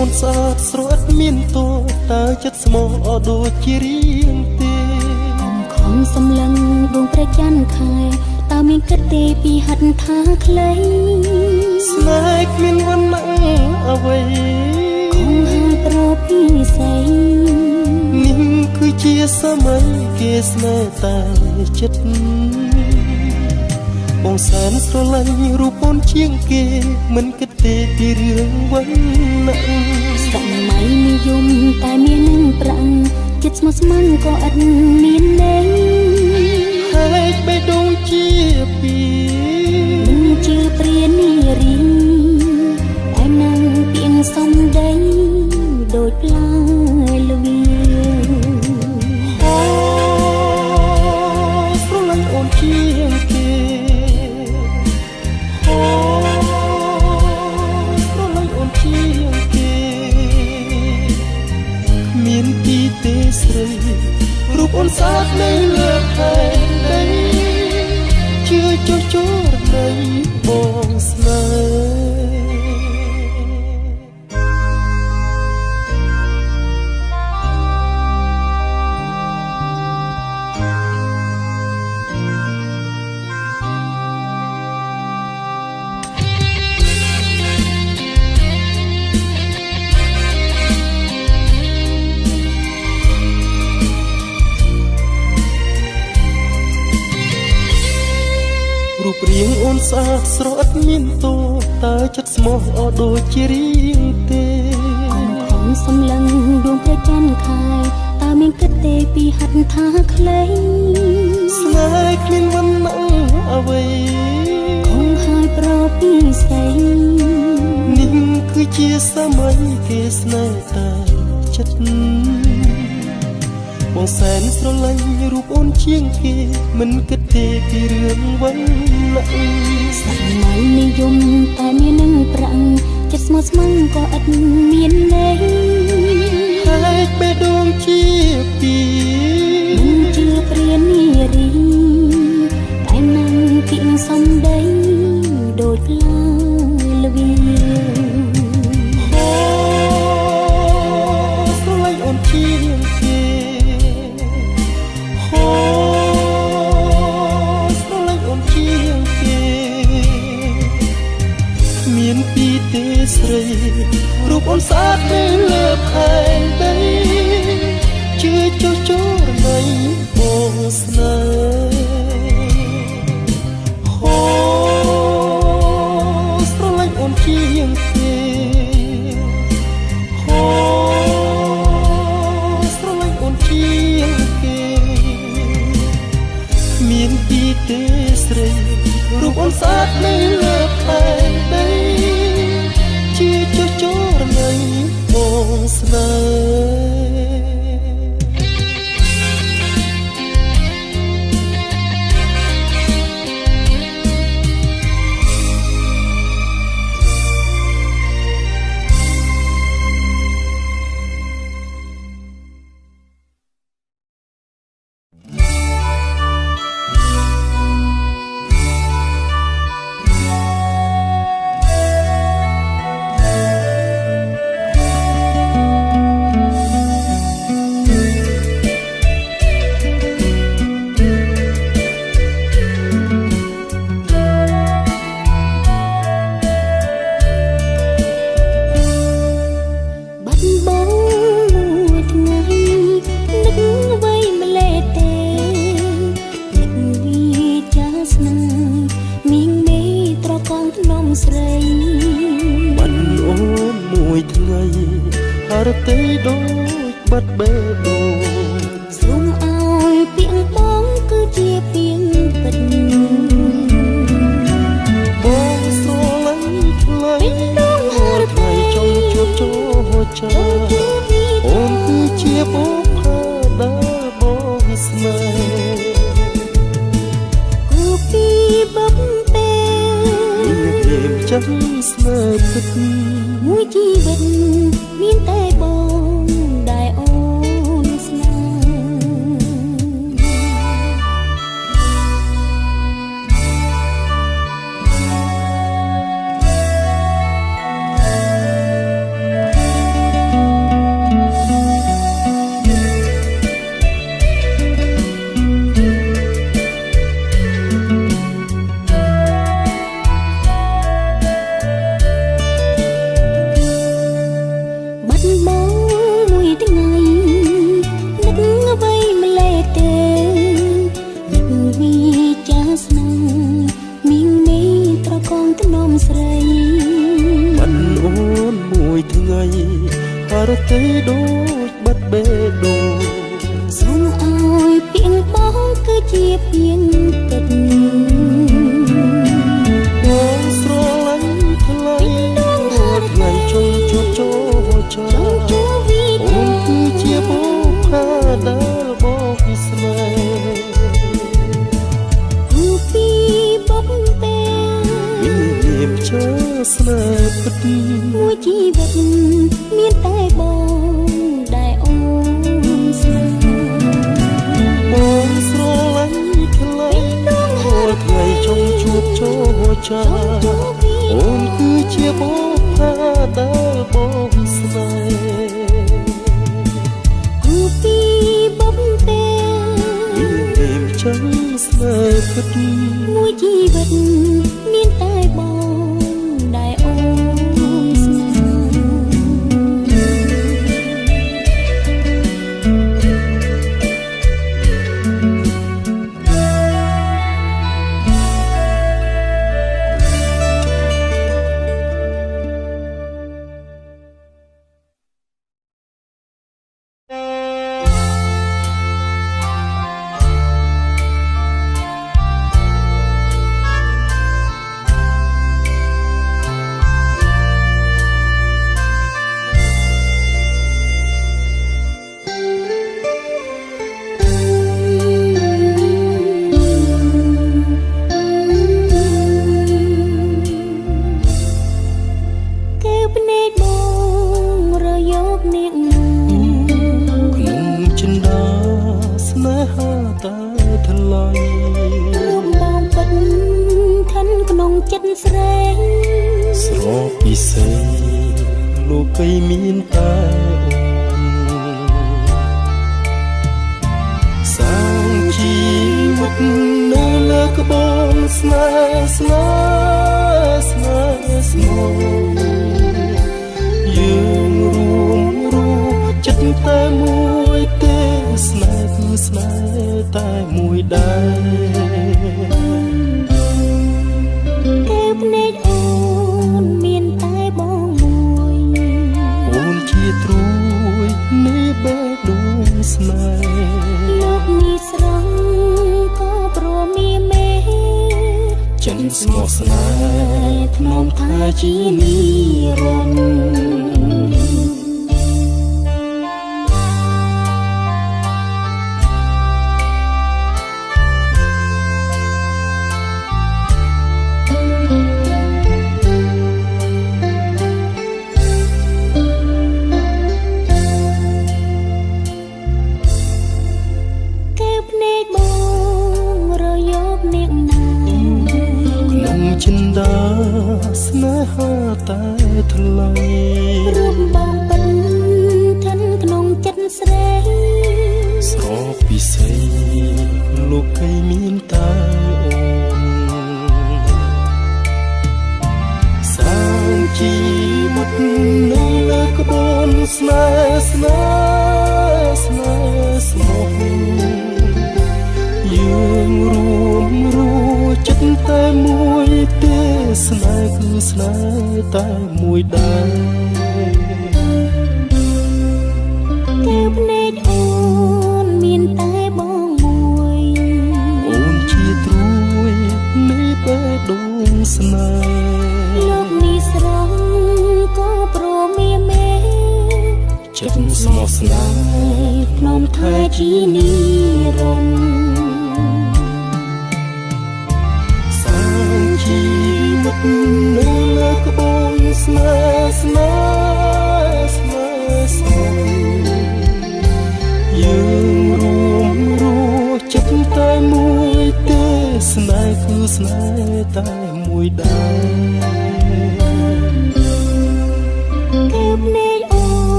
អូនស្អាតស្រអិតមានតួតើចិត្តស្មោះអត់ដូចជារៀងទេខំសំឡឹងដួងព្រះច័ន្ទខែតើមានគិតទេពីហិតថាខ្លីស្នេហ៍គ្មានវណ្ណៈអ្វីខំហើយប្រពីស័យនេះគឺជាសម័យគេស្នេហ៍តែចិត្តបងសែនស្រឡាញ់រូបអូនជាងគេមិនគិតទេពីរឿងវណ្ណៈសម័យនិយមតែមាននឹងប្រាំងចិត្តស្មោះស្ម័គ្រក៏ឥតមានន័យហែកបេះដូងជាពីមិនជឿព្រានារីតែនឹងពីងសំដីដូចផ្លែល្វីអូស្រឡាញ់អូនជាងគេអូស្រឡាញ់អូនជាងគេគ្មានទីទេស្រីរូបអូនស្អាតនៅលើផែនដីជឿចុះចរណៃបងស្នេហ៍រូបរាងអូនស្អាតស្រអិតមានតួតើចិត្តស្មោះអត់ដូចជារៀងទេខំសំឡឹងដួងព្រះច័ន្ទខែតើមានគិតទេពីហិតថាខ្លីស្នេហ៍គ្មានវណ្ណៈអ្វីខំហើយប្រពីស័យនេះគឺជាសម័យគេស្នេហ៍តែចិត្តបងសែនស្រឡាញ់រូបអូនជាងគេមិនគិតទេពីរឿងវណ្ណៈសម័យនិយមតែមាននឹងប្រាំងចិត្តស្មោះស្ម័គ្រក៏ឥតមានន័យហែកបេះដូងជាពីមិនជឿព្រានារីតែនឹងពីងសំដីដូចផ្លែល្វីអូស្រឡាញ់អូនជាងគេអូស្រឡាញ់អូនជាងគេគ្មានពីទេស្រីរូបអូនស្អាតនៅលើផែនដីជឿចុះចរណៃបងស្នេហ៍អូស្រឡាញ់អូនជាងគេអូស្រឡាញ់អូនជាងគេមានពីទេស្រីរូបអូនស្អាតនៅលើផែនដីជឿចុះចរណៃបងស្នេហ៍អូនគឺជាបុប្ផាដែលបងស្នេហ៍គូពីបំពេមានចាំស្នេហ៍ពិតមួយជីវិតមានតែបងដែលអូនស្នេហ៍ ប ទៃដូចបាត់បេះដូងសូមឲ្យពីងបងគឺជាពីងពិតបងស្រឡាញ់ថ្លៃរាល់ថ្ងៃចង់ជួបចរចាអូនគឺជាបុប្ផាដែលបងស្នេហ៍គូពីបុព្វពេលមានជើស្នេហ៍ពិតមួយជីវិតមានតែបងដែលអូនស្នេហ៍បងស្រឡាញ់ថ្លៃរាល់ថ្ងៃចង់ជួបចរចាអូនគឺជាបុប្ផាដែលបងស្នេហ៍គូពីបុព្វពេលមានចឹងស្នេហ៍ពិតមួយជីវិតមានតែបងដែលអូនស្នេហ៍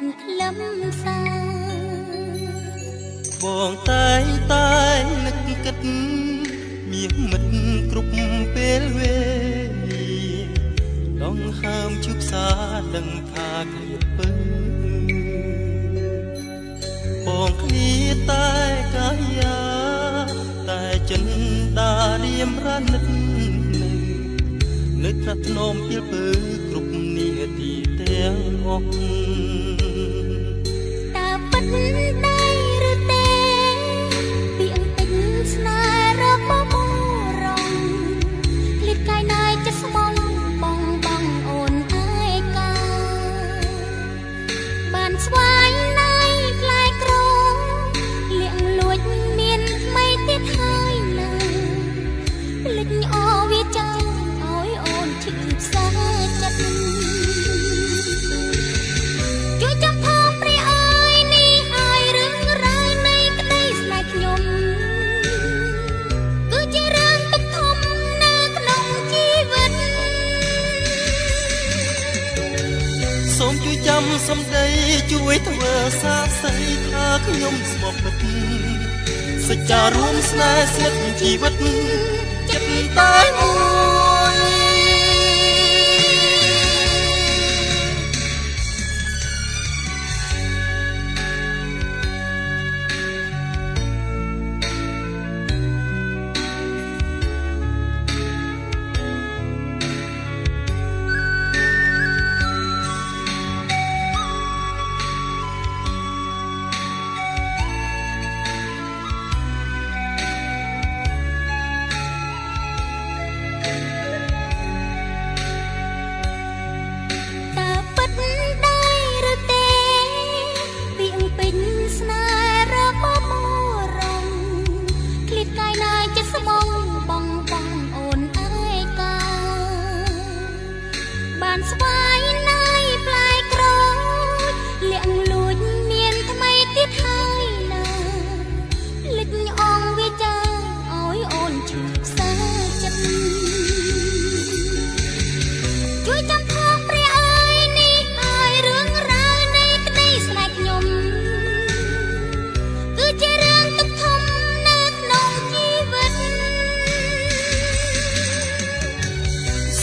ិតខ្លឹមសារ បងតែងតែនឹកគិតមាសមិត្តគ្រប់ពេលវេលា ដងហើមជូបសាដឹងថាឃ្លាតពើ បងឃ្លាតែកាយា តែចិនដារៀមរានិត នៅថ្នាក់ធ្នមពីលពើគ្រប់នាទីទាំងអស់ តើពិតដែរឬទេ ពីអន្ទិញស្នេហ៍របស់បងរងឃ្លាតកាយណាយចិត្តស្មងបងបងអូនឯកា បានស្វែងណៃផ្លែក្រលៀងលួចមានថ្មីទៀតហើយណា ភ្លេចអវាចាឲ្យអូនឈឺផ្សាចិត្ត ជួយចាំផងព្រះអើយ នេះហើយរឿងរ៉ាវនៃក្តីស្នេហ៍ខ្ញុំ គឺជារឿងទុកធំនៅក្នុងជីវិត សូមជួយចាំសម្ដី ជួយធ្វើសាក្សីថាខ្ញុំស្មោះពិត សច្ចារួមស្នេហ៍ស្និទ្ធជីវិតចិត្តតែមួយ តើពិតដែរឬទេ ពីអពេញស្នេហ៍របស់បរងឃ្លាតកាយណាយចិត្តស្មងបងបងអូនឯកា បានស្វែងណៃផ្លែក្រូចលៀងលួចមានថ្មីទៀតហើយណា ភ្លេចអងវាចាឲ្យអូនឈឺផ្សាចិត្ត ជួយចាំផងព្រះអើយ នេះហើយរឿងរ៉ាវនៃក្តីស្នេហ៍ខ្ញុំ គឺជារឿងទុកធំនៅក្នុងជីវិត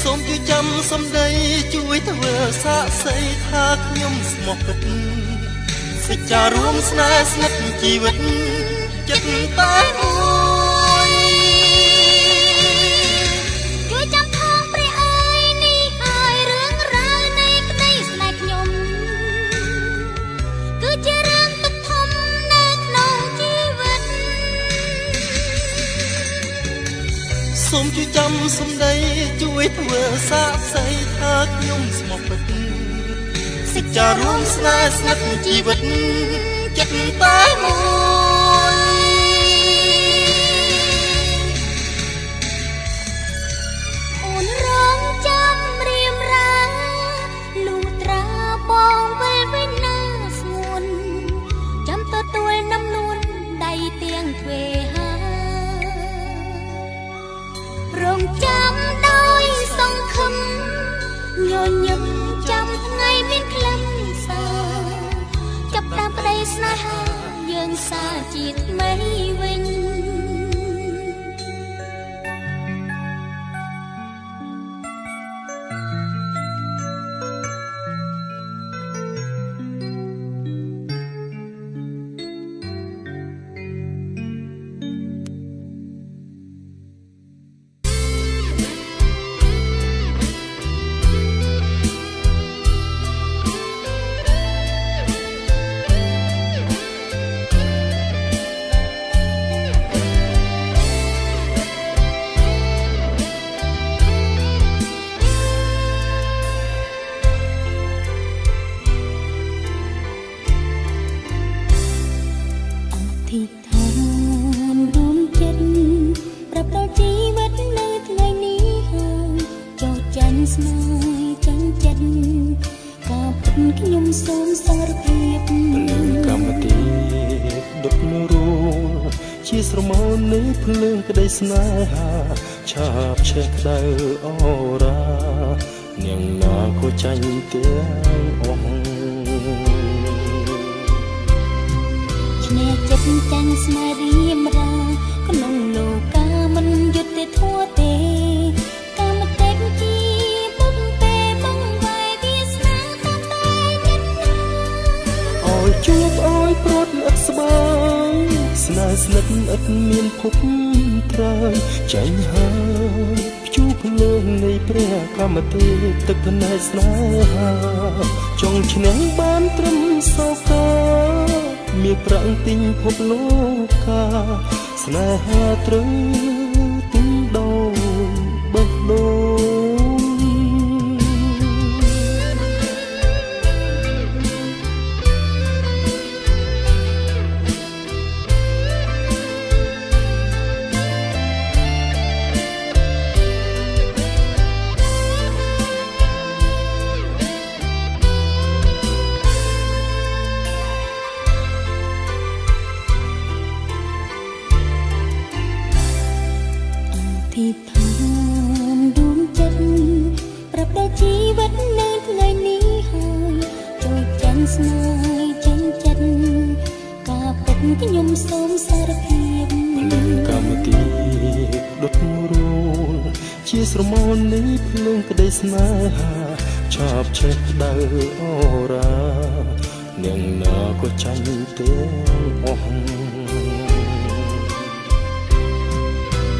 សូមជួយចាំសម្ដី ជួយធ្វើសាក្សីថាខ្ញុំស្មោះពិត សច្ចារួមស្នេហ៍ស្និទ្ធជីវិតចិត្តតែមួយ ជួយចាំផងព្រះអើយ នេះហើយរឿងរ៉ាវនៃក្តីស្នេហ៍ខ្ញុំ គឺជារឿងទុកធំនៅក្នុងជីវិត សូមជួយចាំសម្ដី ជួយធ្វើសាក្សីថាខ្ញុំស្មោះពិត សច្ចារួមស្នេហ៍ស្និទ្ធជីវិតចិត្តតែមួយ អូនរងចាំរៀមរាលុះត្រាបងវិលវិញណាស្ងួន ចាំទទួលនំនួនដៃទៀងទ្វេហា រងចាំដោយសង្ឃឹមញញឹម ចាំថ្ងៃមានខ្លឹមសារចាប់តាមក្តីស្នេហាយើងសាជាថ្មីវិញ អធិដ្ឋានរួមចិត្តប្រាប់ដល់ជីវិតនៅថ្ងៃនេះហើយ ចោចាញ់ស្នេហ៍ចាញ់ចិត្ត ការពិតខ្ញុំសូមសារភាព ភ្លើងកម្មទេពដុតរួលជាស្រមោលនៃភ្លើងក្តីស្នេហា ឆាបឆេះក្តៅអរ៉ា នាងណាក៏ចាញ់ទាំងអស់។ ឈ្នះចិត្តចាញ់ស្នេហ៍រៀមរាក្នុងលោកាមិនយុត្តិធម៌ទេកម្មទេពជាបុព្វេបងវ៉ៃវាសនាតាមតែចិត្តណា ឲ្យជួបឲ្យព្រាត់ឥតស្បាយស្នេហ៍ស្និទ្ធឥតមានភពត្រើយចាញ់ហើយព្យុះភ្លើងនៃព្រះកម្មទេពទឹកភ្នែកស្នេហាចង់ឈ្នះបានត្រឹមសោកាមានប្រាក់ទិញភពលោកាស្នេហាត្រូវទិញដោយបេះដូង ធិដ្ឋានដួងចិត្តប្រាប់ដល់ជីវិតនៅថ្ងៃនេះហើយចូលចាញ់ស្នេហ៍ចាញ់ចិត្តការពិតខ្ញុំសូមសារភាព ភ្លើងកម្មទីដុតរោលជាស្រមោលនៃភ្លើងក្តីស្នេហាឆាបឆេះក្តៅអរ៉ានាងណាក៏ចាញ់ទាំងអស់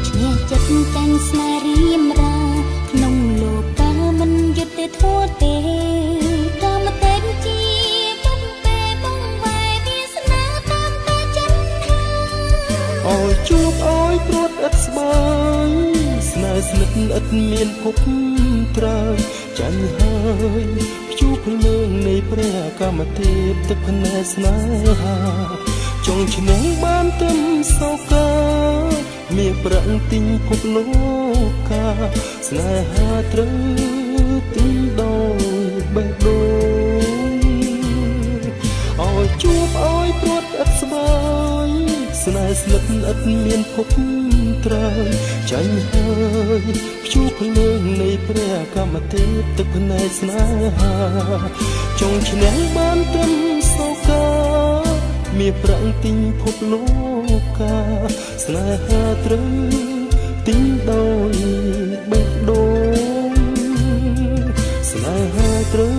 ឈ្នះចិត្តចាញ់ស្នេហ៍រៀមរាក្នុងលោកាមិនយុត្តិធម៌ទេកម្មទេពជាបុព្វេបងវ៉ៃវាសនាតាមតែចិត្តណា ឲ្យជួបឲ្យព្រាត់ឥតស្បាយស្នេហ៍ស្និទ្ធឥតមានភពត្រើយចាញ់ហើយព្យុះភ្លើងនៃព្រះកម្មទេពទឹកភ្នែកស្នេហាចង់ឈ្នះបានត្រឹមសោកាមានប្រាក់ទិញភពលោកាស្នេហាត្រូវទិញដោយបេះដូងឲ្យជួបឲ្យព្រាត់ឥតស្បាយស្នេហ៍ស្និទ្ធឥតមានភពត្រើយចាញ់ហើយព្យុះភ្លើងនៃព្រះកម្មទេពទឹកភ្នែកស្នេហាចង់ឈ្នះបានត្រឹមសោកាមានប្រាក់ទិញភពលោកាស្នេហាត្រូវទិញដោយបេះដូងស្នេហាត្រូវ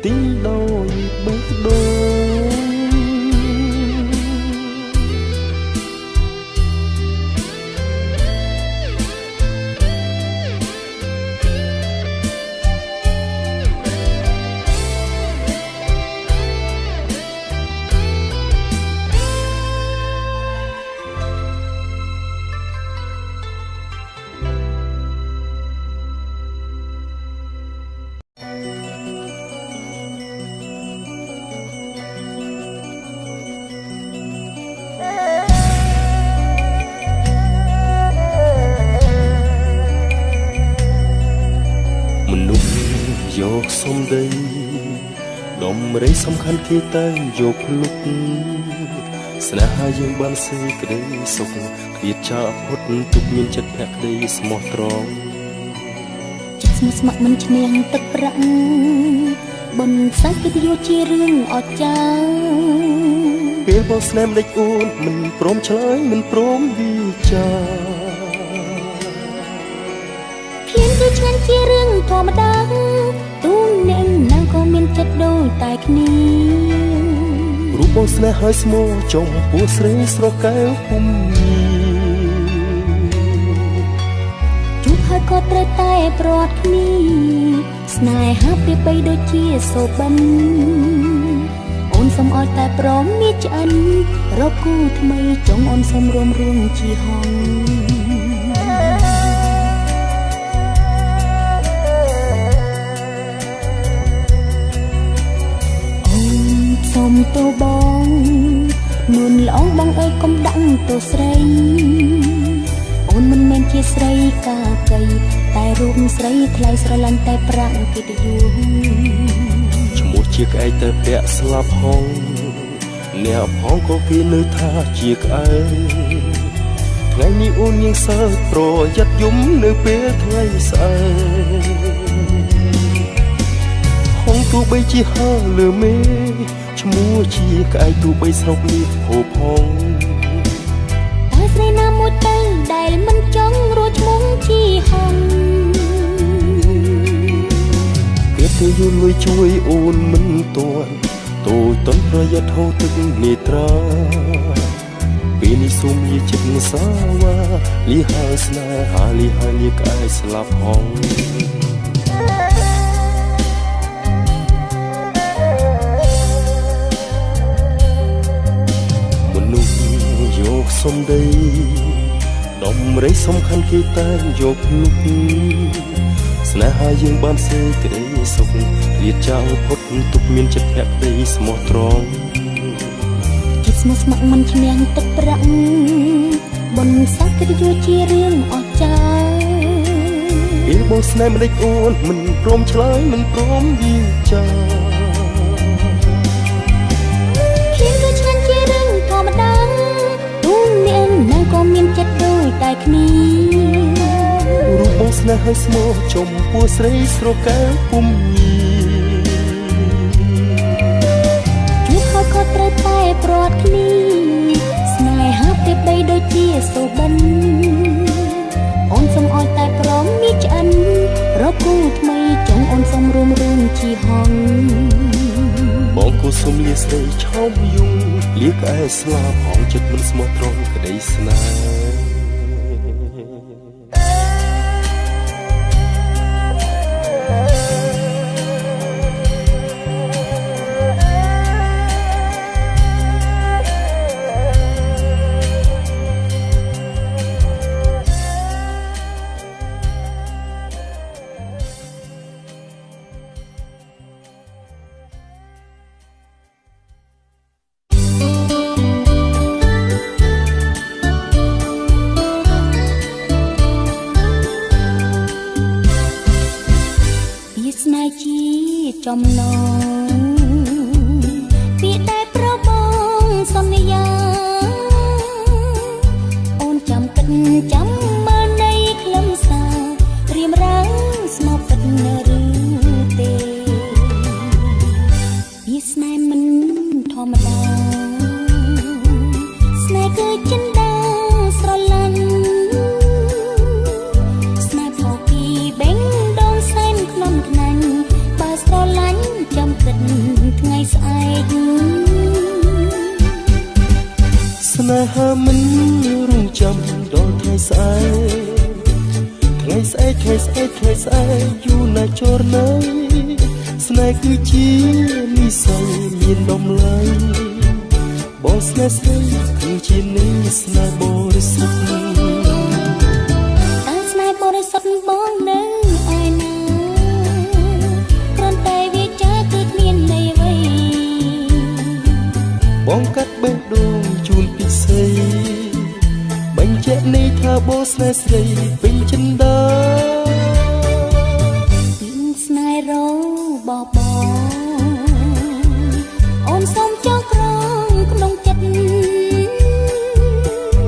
ទិញដោយបេះដូង មនុស្សយកសំដីដំរីសំខាន់គេតែងយកភ្លុកស្នេហាយើងបានសេចក្តីសុខឃ្លាតចាកផុតទុកមានចិត្តភក្តីស្មោះត្រង់ ចិត្តស្មោះស្ម័គ្រមិនឈ្នះទឹកប្រាក់បុណ្យសាច់កិត្តិយសជារឿងអស្ចារ្យ ពេលបងស្នេហ៍ម្ដេចអូនមិនព្រមឆ្លើយមិនព្រមវិចារ ក្លៀនគឺឆ្ងាញ់ជារឿងធម្មតាទូអ្នកណាក៏មានចិត្តដូចតែគ្នា រូបបងស្នេហ៍ហើយស្មោចំពោះស្រីស្រកែវពុំ ជួបហើយក៏ត្រូវតែប្រត់គ្នាស្នេហាប្រៀបបីដូចជាសូបិនអូនសូមឲ្យតែព្រមមានឆ្អិនរកគូថ្មីចុងអូនសូមរួមរួមជាហង អូនសូមទោបងនួនល្អងបងអើយកុំដាក់ទោស្រីអូនមិនមែនជាស្រីកាកៃតែរូបស្រីថ្លៃស្រឡាញ់តែប្រាក់កិត្តិយស ឈ្មោះជាក្អែកតែពាក់ស្លាប់ហងអ្នកផងក៏គេនៅថាជាក្អែកថ្ងៃនេះអូនញៀងសើចប្រយ័ត្នយំនៅពេលថ្ងៃស្អែកហងទោះបីជាហើលើមេ ឈ្មោះជាក្អែកទូបីស្រុកនេះហូផងតើស្រីណាមួយទៅដែលមិនចង់រួចឈ្មោះជាហងគេទៅយល់លុយជួយអូនមិនទាន់តូចតន់ប្រយ័ត្នហូរទឹកនេត្រាពេលនេះសូមលាចិត្តសាវ៉ាលីហើយស្នេហាលីហើយលាក្អែកស្លាប់ហងមនុស្សយកសំដីដំរីសំខាន់គេតែងយកលុកស្នេហាយើងបានសេចក្តីសុខលាចោលផុតទុកមានចិត្តភក្តីស្មោះត្រង់ចិត្តស្មោះស្ម័គ្រមិនឈ្នះទឹកប្រាក់បុណ្យស័ក្តិកិត្តិយសជារឿងអស្ចារ្យពេលបងស្នេហ៍ម្ដេចអូនមិនព្រមឆ្លើយមិនព្រមវាចាឃ្លៀងគឺឆ្ងាញ់ជារឿងធម្មតាទូនាងណាក៏មានចិត្តដូចតែគ្នារូបបងស្នេហ៍ហើយស្មោះចំពោះស្រីស្រកែពុំញីជួបហើយក៏ត្រូវតែព្រាត់គ្នាស្នេហាប្រៀបបីដូចជាសុបិនអូនសូមឲ្យតែព្រមមានឆ្អិនរកគូថ្មីចង់អូនសូមរួមរឿងជាហងបងគូសុំលាស្រីឆោមយងលាក្អែស្លាប់ហងចិត្តមិនស្មោះត្រង់ក្តីស្នេហ៍ ចំណងពាក្យដែលប្របងសន្យាអូនចាំគិតចាំមើលនៃខ្លឹមសាររៀមរាងស្មោះពិតឬទេវាស្នេហ៍មិនធម្មតាស្នេហ៍គឺចិន្តាស្រឡាញ់ស្នេហ៍ផកីបេងដងសែនក្លំខ្នាញ់បើស្រឡាញ់ចាំគិតថ្ងៃស្អែកស្នេហាមិនរងចាំដល់ថ្ងៃស្អែកថ្ងៃស្អែកថ្ងៃស្អែកថ្ងៃស្អែកយូរណាស់ចរណៃស្នេហ៍គឺជានិស័យមានតម្លៃបងស្នេហ៍ស្រីគឺជានិស្នេហ៍បរិសុទ្ធតើស្នេហ៍បរិសុទ្ធបងនៅឯណាគ្រាន់តែវាចាគឺគ្មានន័យអ្វីបងកាត់បេះដូងជូនពិសីបញ្ជាក់ន័យថាបងស្នេហ៍ស្រីពេញចិន្តាពីស្នេហ៍របស់បងអូនសូមចងក្រងក្នុងចិត្ត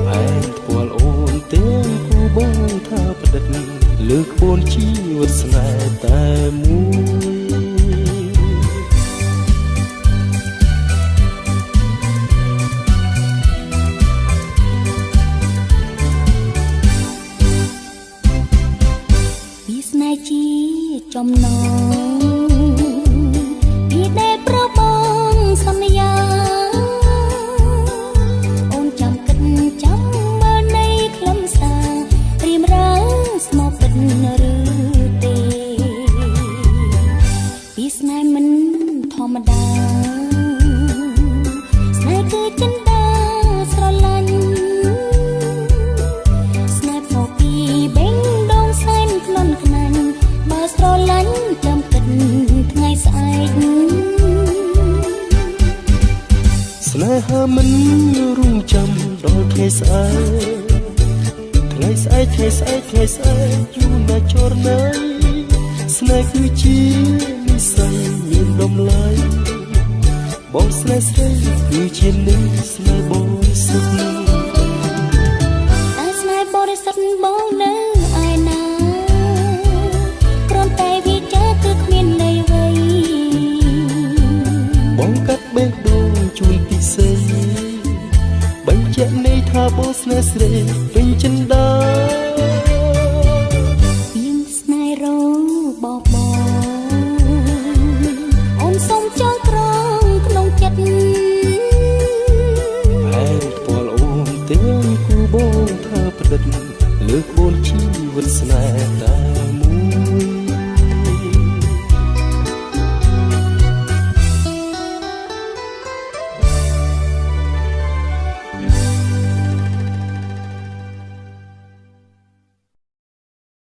ផែនថ្ពាល់អូនទាំងគូបងថាប្រឌិតលើក្បួនជីវិតស្នេហ៍តែមួយ ចំណងពីដែលប្របងសន្យាអូនចាំគិតចាំមើលនៃខ្លឹមសាររៀមរាងស្មោះពិតឬទេពីស្នេហ៍មិនធម្មតាស្នេហ៍គឺចិន្តាស្រឡាញ់ស្នេហ៍ផកពីបេងដងសែនក្លន់ខ្នាញ់បើស្រឡាញ់ចាំគិតថ្ងៃស្អែកស្នេហាមិនរងចាំដល់ថ្ងៃស្អែកថ្ងៃស្អែកថ្ងៃស្អែកថ្ងៃស្អែកយូរណាស់ចរណៃស្នេហ៍គឺជានិស័យមានតម្លៃបងស្នេហ៍ស្រីគឺជានិស្នេហ៍បរិសុទ្ធតើស្នេហ៍បរិសុទ្ធបងនៅឯណាគ្រាន់តែវាចាគឺគ្មានន័យអ្វីបងកាត់បេះដូង បញ្ជាក់ន័យថាបងស្នេហ៍ស្រីពេញចិន្តា ពីងស្នេហ៍របស់បង អូនសូមចងក្រងក្នុងចិត្ត ផែនពលអូនទាំងគូបងធ្វើប្រឌិត លើកបូនជីវិតស្នេហ៍តែមួយ។